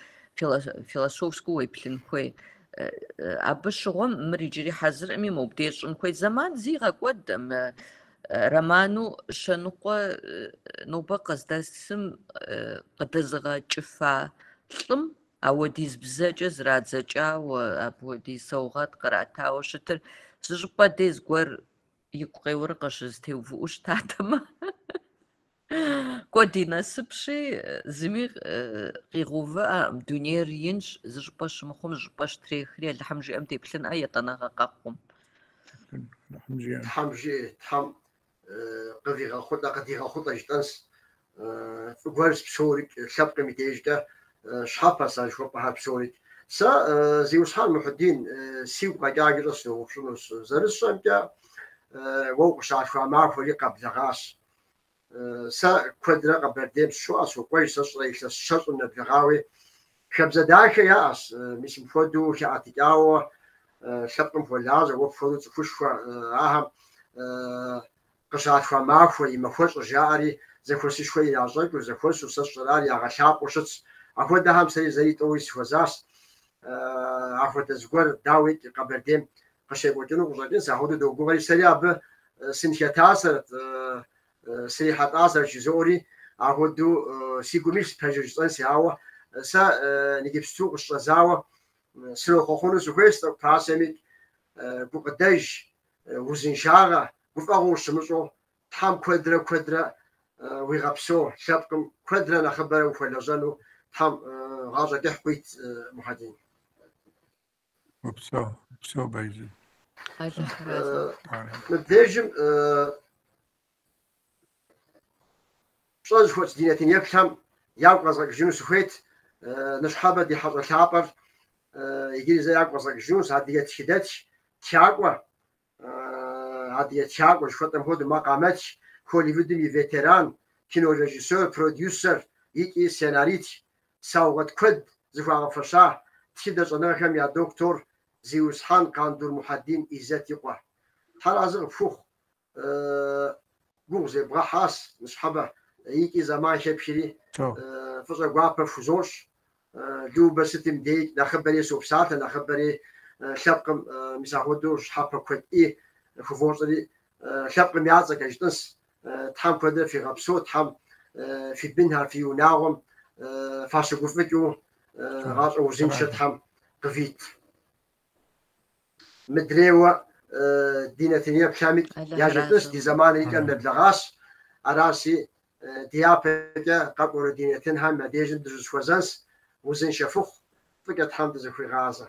философскэу уеплъын хуей. Абы щыгъуэм мыр иджыри хьэзырӏыми, мобдей щӏын хуей. Зэман зи гъэкӏуэдэм, роману щэныкъуэ нобэ къыздэсым къыдэзыгъэкӏыфа лӏым ауэдиз бзэкӏэ зрадзэкӏауэ, апхуэдиз саугъэт къратауэ щытыр зы щӏыпӏэ дей зыгуэр игу къеуэрэ къыщызэтеувыӏэу щытатэмэ. Кӏуэ ди насыпщи, зыми къигъэувыӏэкъым, дунейр инщ, зы щӏыпӏэ щымыхъум, зы щӏыпӏэ щытрехри, Алыхьым жиӏэм деплъынӏэ етӏанэгъэ къэхъум. Алыхьым жиӏэм. Тхьэм жиӏэ, Тхьэм къывигъэхъулӏэ, къыдигъэхъулӏэ жытӏэнс. Фӏы гуэрщ псорикӏ, лъэпкъым и дежкӏэ щхьэпэс а жыхуэпӏэхэр псорикӏ. Сэ, зиусхьэн Мухьэдин, сигу къэкӏакӏэщӏэ сыноупщӏынущ. Зэрысщӏэмкӏэ, уэ укъыщалъхуа махуэри къэблэгъащ. Сэ куэдрэ Къэбэрдейм сыщоӏэ, сокӏуэж, сэ сщӏэрэ илъэс щэщӏым нэблэгъауи. Хабзэ дахэ яӏэщ, мис мыпхуэдэу хэӏэтыкӏауэ лъэпкъым хуэлажьэ, уэ пхуэдэу цӏыхушхуэ ахэм къыщалъхуа махуэ и махуэщӏыр жаӏэри зэхуэсышхуэ иращӏэкӏыу, зэхуэсу сэ сщӏэрэ ар ягъэлъапӏэу щытщ. Апхуэдэхэм сэри зэри тӏэуи сыхуэзащ. Апхуэдэ зыгуэр, дауикӏ, Къэбэрдейм къыщекӏуэкӏыну къыщӏэкӏынщ, апхуэдэу догугъэри, сэри абы сынхэтасэрэт, срихьэлӏасэрэт жызоӏэри, апхуэдэу си гум илъщ, пэжыр жысӏэнси, ауэ сэ иджыпсту къыщыщӏэдзауэ сынохъуэхъуну сыхуейщ тӏэкӏу пасэми гукъыдэж, узыншагъэ, гуфӏэгъуэ ущымыщӏэу, Тхьэм куэдрэ куэдрэ уигъэпсэу, лъэпкъым куэдрэ нэхъыбэрэ ухуэлэжьэну Тхьэм гъащӏэ кӏыхь къуит, Мухьэдин. Упсэу, упсэу, Байзид. Алыхьыр Мыбдежым пщӏэ зыхуэтщӏ ди нэтын еплъхэм ягу къэзгъэкӏыжыну сыхуейт. Ныщхьэбэ ди хьэщӏэ лъапӏэр иджыри зэ ягу къэзгъэкӏыжынущ. Адыгэ тхыдэтх, тхакӏуэ, адыгэ тхакӏуэ жыхуэтӏэм хуэдэу макъамэтх, Холливудым и ветеран, кинорежиссер, продюсер икӏи сценаритх, саугъэт куэд зыхуагъэфэща тхыдэ щӏэныгъэхэм я доктор зиусхьэн Къандур Мухьэдин Изэт и къуэ. Тхьэразэ къыпхухъу, гугъу зебгъэхьащ ныщхьэбэ икӏи зэман хэпхри, фӏыщӏэ гуапэ фхузощӏ. Любэ сытым дей нэхъыбэри сопсалъэ, нэхъыбэри лъэпкъым мис апхуэдэу щхьэпэ куэд ӏей хувощӏри, лъэпкъым я цӏэкӏэ жытӏынс. Тхьэм куэдрэ фигъэпсэу, Тхьэм фи бынхэр, фи унагъуэм фащыгуфӏыкӏыу гъащӏэ узыншэ Тхьэм къывит. Мыдрейуэ ди нэтын еплъхэми яжетӏынс, ди зэманыр и кӏэм нэблэгъащ. Аращи, дяпэкӏэ къэкӏуэну ди нэтынхэм я дежым дыщызэхуэзэнс, узыншэ фыхъу, фӏыкӏэ Тхьэм дызэхуигъазэ.